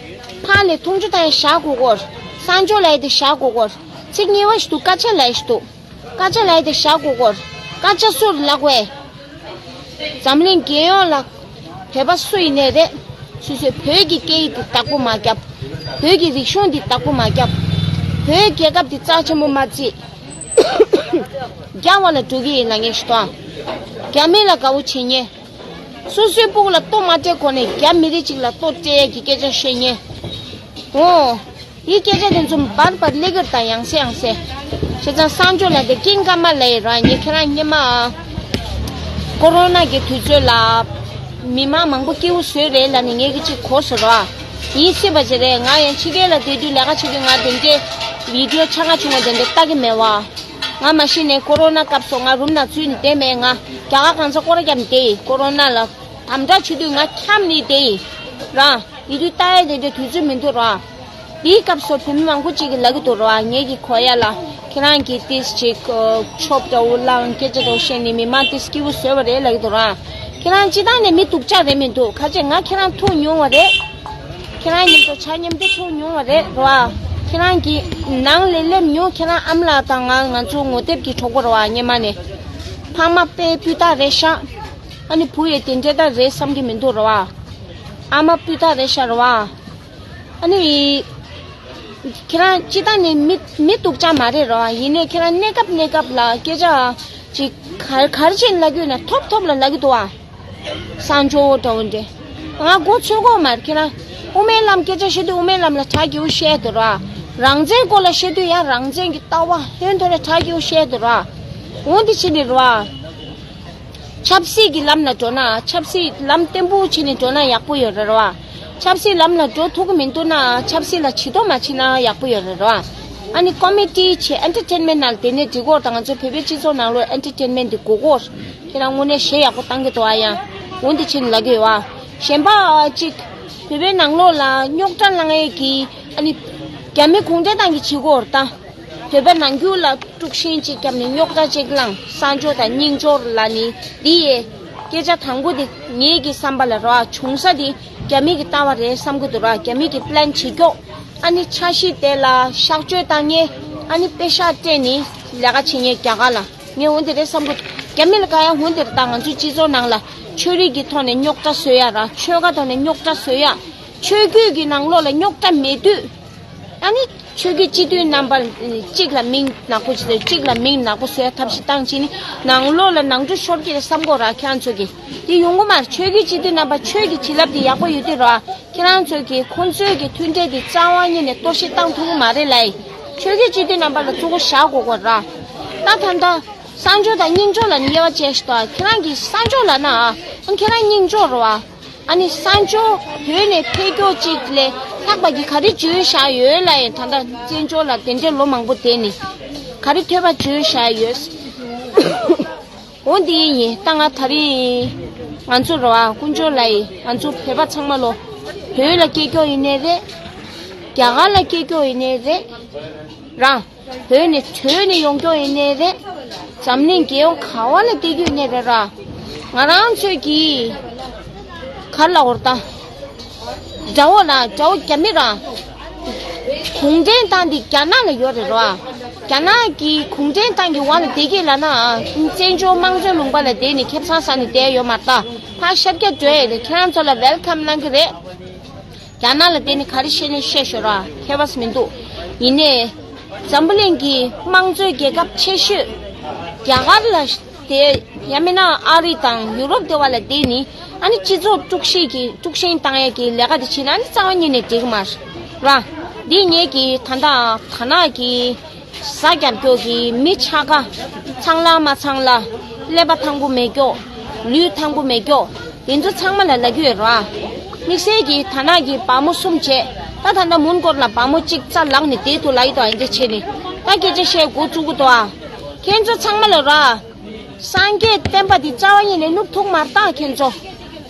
ཕར་ནས་མཐོང་ཆུང་བཏང་ཡ་བཞག་དགོས་གོ། གསར་འབྱོར་ལབ་ཡ་དེ་བཞག་དགོས་གོ། ཚིག་གཉིས་པ་ཞིག་འདུག་སྐད་ཆ་ལབ་ཡ་ཞིག་འདུག་སྐད་ཆ་ལབ་ཡ་དེ་བཞག་དགོས་གོ། སྐད་ཆ་སུ་རེད་ལབ་དགོས། འཛམ་གླིང་རྒྱལ་ཡོངས་ལ་བོད་པ་སུ་ཡིན་ནའི་རེད། སོ་སོའི་བོད་ཀྱི་སྐད་ཡིག་འདི་བདག་པོ་མ་རྒྱབ། བོད་ཀྱི་རིག་གཞུང་འདི་བདག་པོ་མ་རྒྱབ། བོད་རྒྱལ་ཁབ་འདི་རྩ་ཆེན་པོ་མ་བརྩིས། རྒྱ་བ་ལ་འགྲོ་གི་ཡིན་ལབ་མཁན་ཞིག་འདུག་རྒྱ་མི་ལ་དགའ་བོ་བྱེད་མཁན། སོ་སོའི་སྤུ་གུ་ལ་ལྟོ་མ་སྤྲད་གོང་ནས་རྒྱ་མི་རིགས་གཅིག་ལ་ལྟོ་སྤྲད་ཡས་ཀྱི་སྐད་ཆ་བཤད་མཁན། འོ། འདིའི་སྐད་ཆ་དེ་ཚོ་བར་བར་སླེབས་ཀྱི་རེད་ད་ཡང་སེ་ཡང་སེ། བྱས་ཙང་གསར་འབྱོར་ལབ་དེ་ཀིང་ཀ་མ་ལབ་ཡི་ར། ངས་ཁྱེད་རང་སྔོན་མ་ཀོ་རོ་ན་གི་དུས་ཚོད་ལ་མི་མང་མང་པོ་སྐྱིད་པོ་བཟོས་རེད་ལབ་ནས་ངས་ཀྱི་གཅིག་གོ་སོང་ར། ཡིན་སྲིད་པ་ཅིག་རེད། ང་ཡང་ཕྱི་རྒྱལ་ལ་བསྡད་དུས་ལས་ཀ་བྱེད་དུས་ང་དེ་འདྲའི་བི་ཌི་ཡོ་ཆ་ང་ཆུང་བ་དེ་འདྲ་ལྟ་གི་མེད་བ། ང་མ་གཞི་ནས་ཀོ་རོ་ན་སྐབས་སུ་ང་རུམ་ནང་ཚུད་ནས་བསྡད་མེད། ང་རྒྱ་གར་གང་ས་སྐོར་ར་བརྒྱབ་ནས་བསྡད་ཡི། ཀོ་རོ་ན་ལ་དམ་དྲག་བྱེད་དུས་ང་འཁྱམས་ནས་བསྡད་ཡི་ར། ཡིན་དུས་ལྟ་ཡ་དེ་འདྲའི་དུས་ཚོད་མི་འདུག་ར། དེའི་སྐབས་སུ་བུད་མེད་མང་པོ་ཅིག་གིས་ལབ་ཀྱི་འདུག་ར། ངེད་ཀྱི་གོ་ཡ་ལ་ཁྱེད་རང་གིས་ཏིས་ཅིག་ཆོབ་འདྲ་བོ་བླངས་སྐད་ཆ་འདྲ་བོ་བཤད་ནས་མི་མང་ཏིས་སྐྱིད་པོ་བཟོས་པ་རེད་ལབ་ཀྱི་འདུག་ར། ཁྱེད་རང་སྤྱིར་བཏང་ནས་མི་སྡུག་ཅག་རེད་མི་འདུག་ག་ཅེ་ང་ཁྱེད་རང་ཐུག་མྱོང་བ་རེད། ཁྱེད་རང་མཉམ་དུ་ཆ་མཉམ་དུ་ཐུག་མྱོང་བ་རེད་ར། ཁྱེད་རང་གི་ནང་ལས་སླེབས་མྱོང་། ཁྱེད་རང་ཨ་མ་ལགས་དང་ང་ང་ཚོ་ངོ་དེབ་ཀྱི་གྲོགས་པོ་རེད་བ། སྔོན་མ་ནས་ཕ་མ་དཔེ་སྤུས་དག་རེད་ཤག་ཨ་ནི་བུ་ཡི་དེ་འདྲ་ད་རེད་བསམ་གྱི་མི་འདུག་ར་བ། ཨ་མ་སྤུས་དག་རེད་ཤག་ར་བ། ཨ་ནི། ཁྱེད་རང་སྤྱིར་བཏང་ནས་མི་མི་སྡུག་ཅག་མ་རེད་རོ། ཡིན་ནའི་ཁྱེད་རང་གནས་སྐབས་གནས་སྐབས་ལ་སྐད་ཆ་ཅིག་ག་ག་རེ་བྱས་ནས་ལབ་ཀྱི་ཡོད་ན་ཐོབ་ཐོབ་ལ་ལབ་ཀྱི་འདུག་ཨ། གསང་སྤྱོད་འདྲ་བོ་འདྲ། ང་མགོ་ཚོས་གོ་མ་རེད། ཁྱེད་རང་དབུ་མའི་ལམ་སྐད་ཆ་བཤད་དུས་དབུ་མའི་ལམ་ལ་གྲགས་ཀྱི་འུ་བཤད་འདུག་རོ། རང་བཙན་སྐོར་ལ་བཤད་དུས་ཡང་རང་བཙན་གྱི་ལྟ་བ་ཧན་ཐོར་ལ་གྲགས་ཀྱི་འུ་བཤད་འདུག་རོ། འོ་འདི་བྱས་ནས་རོ། ཆབ་སྲིད་ཀྱི་ལམ་ལ་འགྲོ་ན་ཆབ་སྲིད་ལམ་བརྟན་པོ་བྱས་ནས་འགྲོ་ན་ཡག་པོ་ཡོད་རེད་རོ། ཆབ་སྲིད་ལམ་ལ་འགྲོ་ཐུབ་ཀྱི་མི་འདུག་ན་ཆབ་སྲིད་ལ་བྱི་དོར་མ་བྱེད་ན་ཡག་པོ་ཡོད་རེད་རོ། ཨ་ནི་ཀོ་མེ་ཌི་བྱེད་ཨེན་ཊར་ཊེན་མེན་ཊི་ནང་ལ་དེ་ནས་འགྲིག་གོ་ད་ང་ཚོ་བོད་པའི་སྤྱི་ཚོགས་ནང་ལོགས་ཨེན་ཊར་ཊེན་མེན་ཊི་འདི་དགོས་གོ་ཁྱེད་རང་དངོས་གནས་གཞས་ཡག་པོ་བཏང་གི་འདུག་ཨ་ཡ། འོ་འདི་བྱས་ནས་ལབ་ཀྱི་ཡོད་ཨ། གཞན་པ་ཅིག་བོད་པའི་ནང་ལོགས་ལ་རྙོག་དྲ་བསླང་ཡས་ཀྱི་ཨ་ནི་རྒྱ་མི་གུང་ཁྲན་ཏང་གི་བྱེད་སྒོ་རེད་ད། བོད་པ་ནང་ཁུལ་ལ་དཀྲུག་ཤིང་གཅིག་བརྒྱབ་ནས་རྙོག་དྲ་གཅིག་བསླངས། གསར་འབྱོར་དང་རྙིང་འབྱོར་ལ་ནི་འདི་ཡི་སྐད་ཆ་དང་པོ་འདི་ངེད་ཀྱི་བསམ་པ་ལ་རོ་བྱུང་ས་འདི་རྒྱ་མི་གི་ལྟ་བ་རེད་བསམ་གི་འདུག་ར། རྒྱ་མི་གི་པི་ལན་བྱེད་ཀྱོག་ཨ་ནི་འཆར་གཞི་དེ་ལ་གཤག་བཅོས་བཏང་ངེས་ཨ་ནི་པེ་ཤག་སྤྲད་ནི་ལས་ཀ་བྱེད་ངེས་རྒྱ་གར་ལ་ངས་འོན་ཏེ་རེད་བསམ་གི་འདུག་རྒྱ་མི་ལ་དགའ་ཡ་འོན་ཏེ་རེད་ད། ང་ཚོའི་སྤྱི་ཚོགས་ནང་ལ་ཆོས་རིག་གི་ཐོག་ནས་རྙོག་དྲ་བཟོ་ཡ་ར་ཆོལ་ཁ་ཐོག་ནས་རྙོག་དྲ་བཟོ་ཡ་ཆོས་བརྒྱུད་ཀྱི་ནང་ལོགས་ལ་རྙོག་དྲ་མེད་དུས། ཨ་ནི་ཆོས་བརྒྱུད་སྤྱི་འཐུས་རྣམ་པ་གཅིག་ལ་མིང་ནག་པོ་བྱེད་དུས་གཅིག་ལ་མིང་ནག་པོ་བཟོ་ཡ་ཐབས་ཤེས་བཏང་བྱས་ནི་ནང་ལོགས་ལ་ནང་འཁྲུག་ཤོར་གྱི་རེད་བསམ་གོ་ར་ཁྱེད་རང་ཚོ་གི། དེ་ཡོང་གི་མ་རེད། ཆོས་བརྒྱུད་སྤྱི་འཐུས་རྣམ་པ་ཆོས་ཀྱི་བྱིན་རླབས་དེ་ཡག་པོ་ཡོད་དུས་ར་ཁྱེད་རང་ཚོ་གི་ཁོང་ཚོའི་གི་མཐུན་འབྲེལ་དེ་རྩ་བ་ཉིད་ནས་གཏོར་བཤིག་བཏང་ཐུབ་གི་མ་རེད་ལ། ཆོས་བརྒྱུད་སྤྱི་འཐུས་རྣམ་པ་ལ་གཙོ་བོ་བཞག་དགོས་གོ་ར། ད་ད་ལྟ་གསར་འབྱོར་དང་རྙིང་འབྱོར་ལ་ནི་དབྱེ་བ་བཅད་ཤི་ཏོ་ཁྱེད་རང་གི་གསར་འབྱོར་ལ་ན་ཨ་ཁྱེད་རང་རྙིང་འབྱོར་རོ་ཨ། ཨ་ནི་གསར་འབྱོར་བོད་ནས་ཕེབས་སྐྱོད་ཅིག་ལས་ལྷག་པ་གི་ག་རེ་བྱོས་བཞག་ཡོད་ལབ་ཡིན། ད་ལྟ་བཙན་བྱོལ་ལ་དེ་འདྲའི་ལོ་མང་པོ་བསྡད་ནས་ག་རེ་ཐོས་པ་བྱོས་བཞག་ཡོད། འོ་འདི་ཡིན། ད་ང་ད་རིང་ང་ཚོ་རོ་ཨ་དཀོན་མཆོག་ལ་ཡིན། ང་ཚོ་བོད་པ་ཚང་མ་ལོ། བོད་ལ་སྐྱེས་སྐྱོ་ཡིན་ནའི་རེད། རྒྱ་གར་ལ་སྐྱེས་སྐྱོ་ཡིན་ནའི་རེད། རང་བོད་ནས་བྲོས་ནས་ཡོང་སྐྱོ་ཡིན་ནའི་རེད། འཛམ་གླིང་རྒྱལ་ཡོངས་ག་བ་ལ་བསྡད་རྒྱུ་ཡིན་ནའི་རེད་ར། ང་རང་ཚོས་ཀྱིས་ག་རེ་ལབ་དགོས་རེད་ད། དགྲ་བོ་ལ་དགྲ་བོ་རྒྱ་མི་ར། གུང་ཁྲན་ཏང་འདི་རྒྱ་ནག་ལ་ཡོད་རེད་རོ། རྒྱ་ནག་གི་གུང་ཁྲན་ཏང་གི་འོག་ལ་བསྡད་ཀྱི་ལབ་ན། བཙན་བྱོལ་དམངས་གཙོའི་ལུང་པ་ལ་བསྡད་ནས་ཁེ་བཟང་ཟ་ནས་བསྡད་ཡོད་མ་རེད་ད། ཕར་ཤར་རྒྱག་འགྲོ་ཡས་རེད། ཁྱེད་རང་ཚོ་ལ་ཝེལ་ཀམ་གནང་གི་རེད། རྒྱ་ནག་ལ་བསྡད་ནས་ག་རེ་བཤད་ནས་བཤད་ཤོད་ར། ཁྱད་པར་མི་འདུག་ཡིན་ནའི། འཛམ་བུ་གླིང་གི་དམངས་གཙོའི་རྒྱལ་ཁབ་ཆེ་ཤོས་རྒྱ་གར་ལ་བསྡད། ཡང་མིན་ན་ཨ་རི་དང་ཡུ་རོབ་དེ་བ་ལ་བསྡད་ནི། ཨ་ནི་སྤྱི་ཚོགས་དཀྲུག་ཤིང་གི་དཀྲུག་ཤིང་བཏང་ཡས་ཀྱི་ལས་ཀ་དེ་བྱེད་ན་ནི་རྩ་བ་ཉིད་ནས་འགྲིག་གི་མ་རེད་ར། འདི་ངེད་ཀྱི་ད་ལྟ་དར་ནག་གི་ཟ་རྒྱབ་སྐྱོར་གྱི་མི་ཆ་ག་ཚང་ལ་མ་ཚང་ལ། ཀླད་པ་ཐང་པོ་མེད་སྐྱོ། ལུས་ཐང་པོ་མེད་སྐྱོ། དེ་ཚོ་ཚང་མ་ལ་ལབ་ཀྱི་ཡོད་ར། དམིགས་བསལ་གྱིས་དར་ནག་གི་བ་མོ་གསུམ་བྱས། ད་ད་ལྟ་མོན་གྷོ་ལ་བ་མོ་གཅིག་རྩ་ལངས་ནས་བསྡད་འདུག་ལབ་ཀྱི་འདུག་ཨ་འདི་བྱས་ནས་ད་སྐད་ཆ་བཤད་འགོ་བཙུགས་ཀྱི་འདུག་ཨ། ཁྱེད་ཚོ་ཚང་མ་ལ་ར། སངས་རྒྱས་བསྟན་པ་འདི་རྩ་བ་ཉིད་ནས་ནུབ་ཐུབ་མ་རེད་ད་ཁྱེད་ཚོ།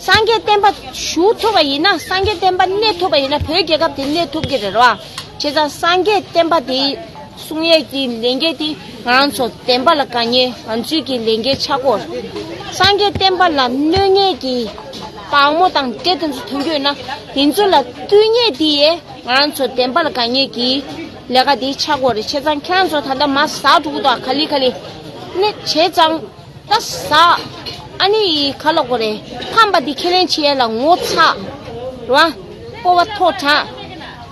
སངས་རྒྱས་བསྟན་པ་བཞུགས་ཐུབ་པ་ཡིན་ན། སངས་རྒྱས་བསྟན་པ་གནས་ཐུབ་པ་ཡིན་ན་བོད་རྒྱལ་ཁབ་དེ་གནས་ཐུབ་ཀྱི་རེད་ར། བྱས་ཙང་སངས་རྒྱས་བསྟན་པ་དེ་གསུང་ཡས་ཀྱི་ལས་འགན་དེ་ང་རང་ཚོ་བདེན་པ་ལ་དགའ་ཉེ་ང་ཚོའི་གི་ལས་འགན་ཆགས་ཀྱི་ཡོད་རེད། སངས་རྒྱས་བསྟན་པ་ལ་གནོད་ཉེས་ཀྱི་བ་མོ་དང་འདྲེ་དེ་ཚོ་ཐོན་གྱི་ཡོད་ན་དེ་ཚོ་ལ་བསྟུན་ཉེས་དེ་ཡས་ང་རང་ཚོ་བདེན་པ་ལ་དགའ་ཉེས་ཀྱི་ལས་ཀ་དེ་ཆགས་ཀྱི་ཡོད་རེད། བྱས་ཙང་ཁྱེད་རང་ཚོ་ད་ལྟ་མར་ཟག་འགྲོ་གི་འདུག་ག་ལེ་ག་ལེ། ནི་བྱས་ཙང་ད་ཟག་ཨ་ནི་ག་ལབ་དགོས་རེད། ཕམ་པ་འདི་ཁས་ལེན་བྱེད་ཡས་ལ་ངོ་ཚ་ར། སྤོབས་པ་མཐོ་དྲགས།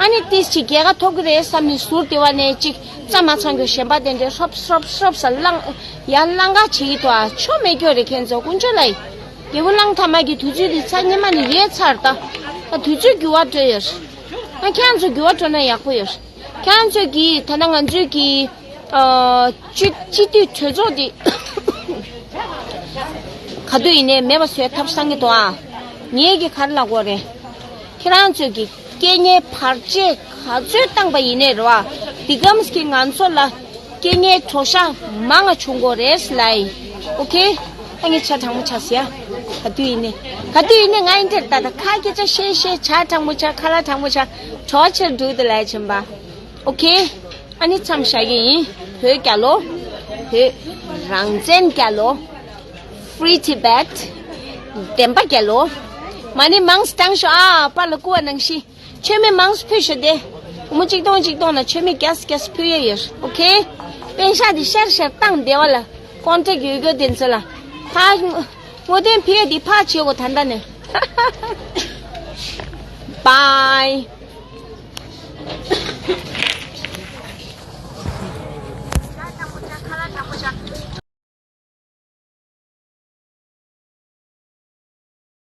ཨ་ནི་ཏིས་ཅིག་རྒྱལ་ཁ་ཐོབ་ཀྱི་རེད་བསམ་ནས་ཟུར་དེ་བ་ནས་ཅིག་རྩ་མ་ཚང་གི་གཞན་པ་དེ་འདྲའི་ཧྲོབ་ཧྲོབ་ཧྲོབ་ས་བླངས་ཡར་བླངས་ཀ་བྱེད་ཀྱི་འདུག་ཨ། ཆོ་མེད་སྐྱོ་རེད་ཁྱེད་ཚོ། དཀོན་མཆོག་ལ་ཡི། རྒྱལ་པོ་གླང་དར་མ་གི་དུས་ཚོད་འདི་ཚ་སྔོན་མ་ནས་ཡོལ་ཚར་ད། ད་དུས་ཚོད་འགྱུར་བ་འགྲོ་ཡོད། ཨ་ཁྱེད་ཚོ་འགྱུར་བ་འགྲོ་ན་ཡག་པོ་ཡོད། ཁྱེད་ཚོ་གིས་ད་ལྟ་ང་ཚོའི་གི་ཨ་སྤྱི་སྤྱི་འཐུས་གྲོས་ཚོགས་འདི་ག་དུས་ཡིན་ནའི་མེད་པ་བཟོས་ཐབས་བསམ་གྱི་འདུག་ཨ། ངས་གི་ག་རེ་ལབ་དགོས་རེད། ཁྱེད་རང་ཚོས་ཀྱི་སྐད་ངན་བར་ཆད་ག་ཚོད་བཏང་པ་ཡིན་ནའི་རེད་བ། འདི་གམ་གྱིས་ང་ཚོ་ལ་སྐད་ངན་གྲོགས་ཤ་མང་ང་བྱུང་དགོས་རེད་ལབ་ཡིན། ཨོ་ཁེ། ད་ངས་ཇ་གྲང་མོ་ཇ་ཟེར་ཡ། ག་དུས་ཡིན་ནའི། ག་དུས་ཡིན་ནའི་ང་ཡིན་དེར་ད་ད་ཁ་སྐད་ཆ་བཤད་བཤད་ཇ་གྲང་མོ་ཇ་ཁ་ལག་གྲང་མོ་ཇ་གྲོགས་ཆེར་འགྲོ་དུ་ལས་བྱིན་པ། ཨོ་ཁེ། ཨ་ནི་མཚམས་བཞག་གི་ཡིན། བོད་རྒྱལ་ལོ། བོད་རང་བཙན་རྒྱལ་ལོ། Free Tibet། བདེན་པ་རྒྱལ་ལོ། མ་ཎི་མང་སྟེ་བཏང་ཤོག་ཨ་པ་ལ་བསྐུར་བ་ནང་བཞིན། མཆོད་མེ་མང་སུ་ཕུལ་ཤོག་དེ། སྒོར་མོ་གཅིག་སྟོང་གཅིག་སྟོང་ན་མཆོད་མེ་རྒྱས་རྒྱས་ཕུལ་ཡ་ཡོད། ཨོ་ཁེ། པེན་ཤག་དེ་ཤར་ཤར་བཏང་བདེ་བ་ལ་ཀོན་ཊེག་ཡོད་རྒྱུ་དེ་ཚོ་ལ། ཕ་བསྔོ་རྟེན་ཕུལ་ཡ་དེ་ཕ་བྱེད་དགོས་ད་ལྟ་ནས། Bye།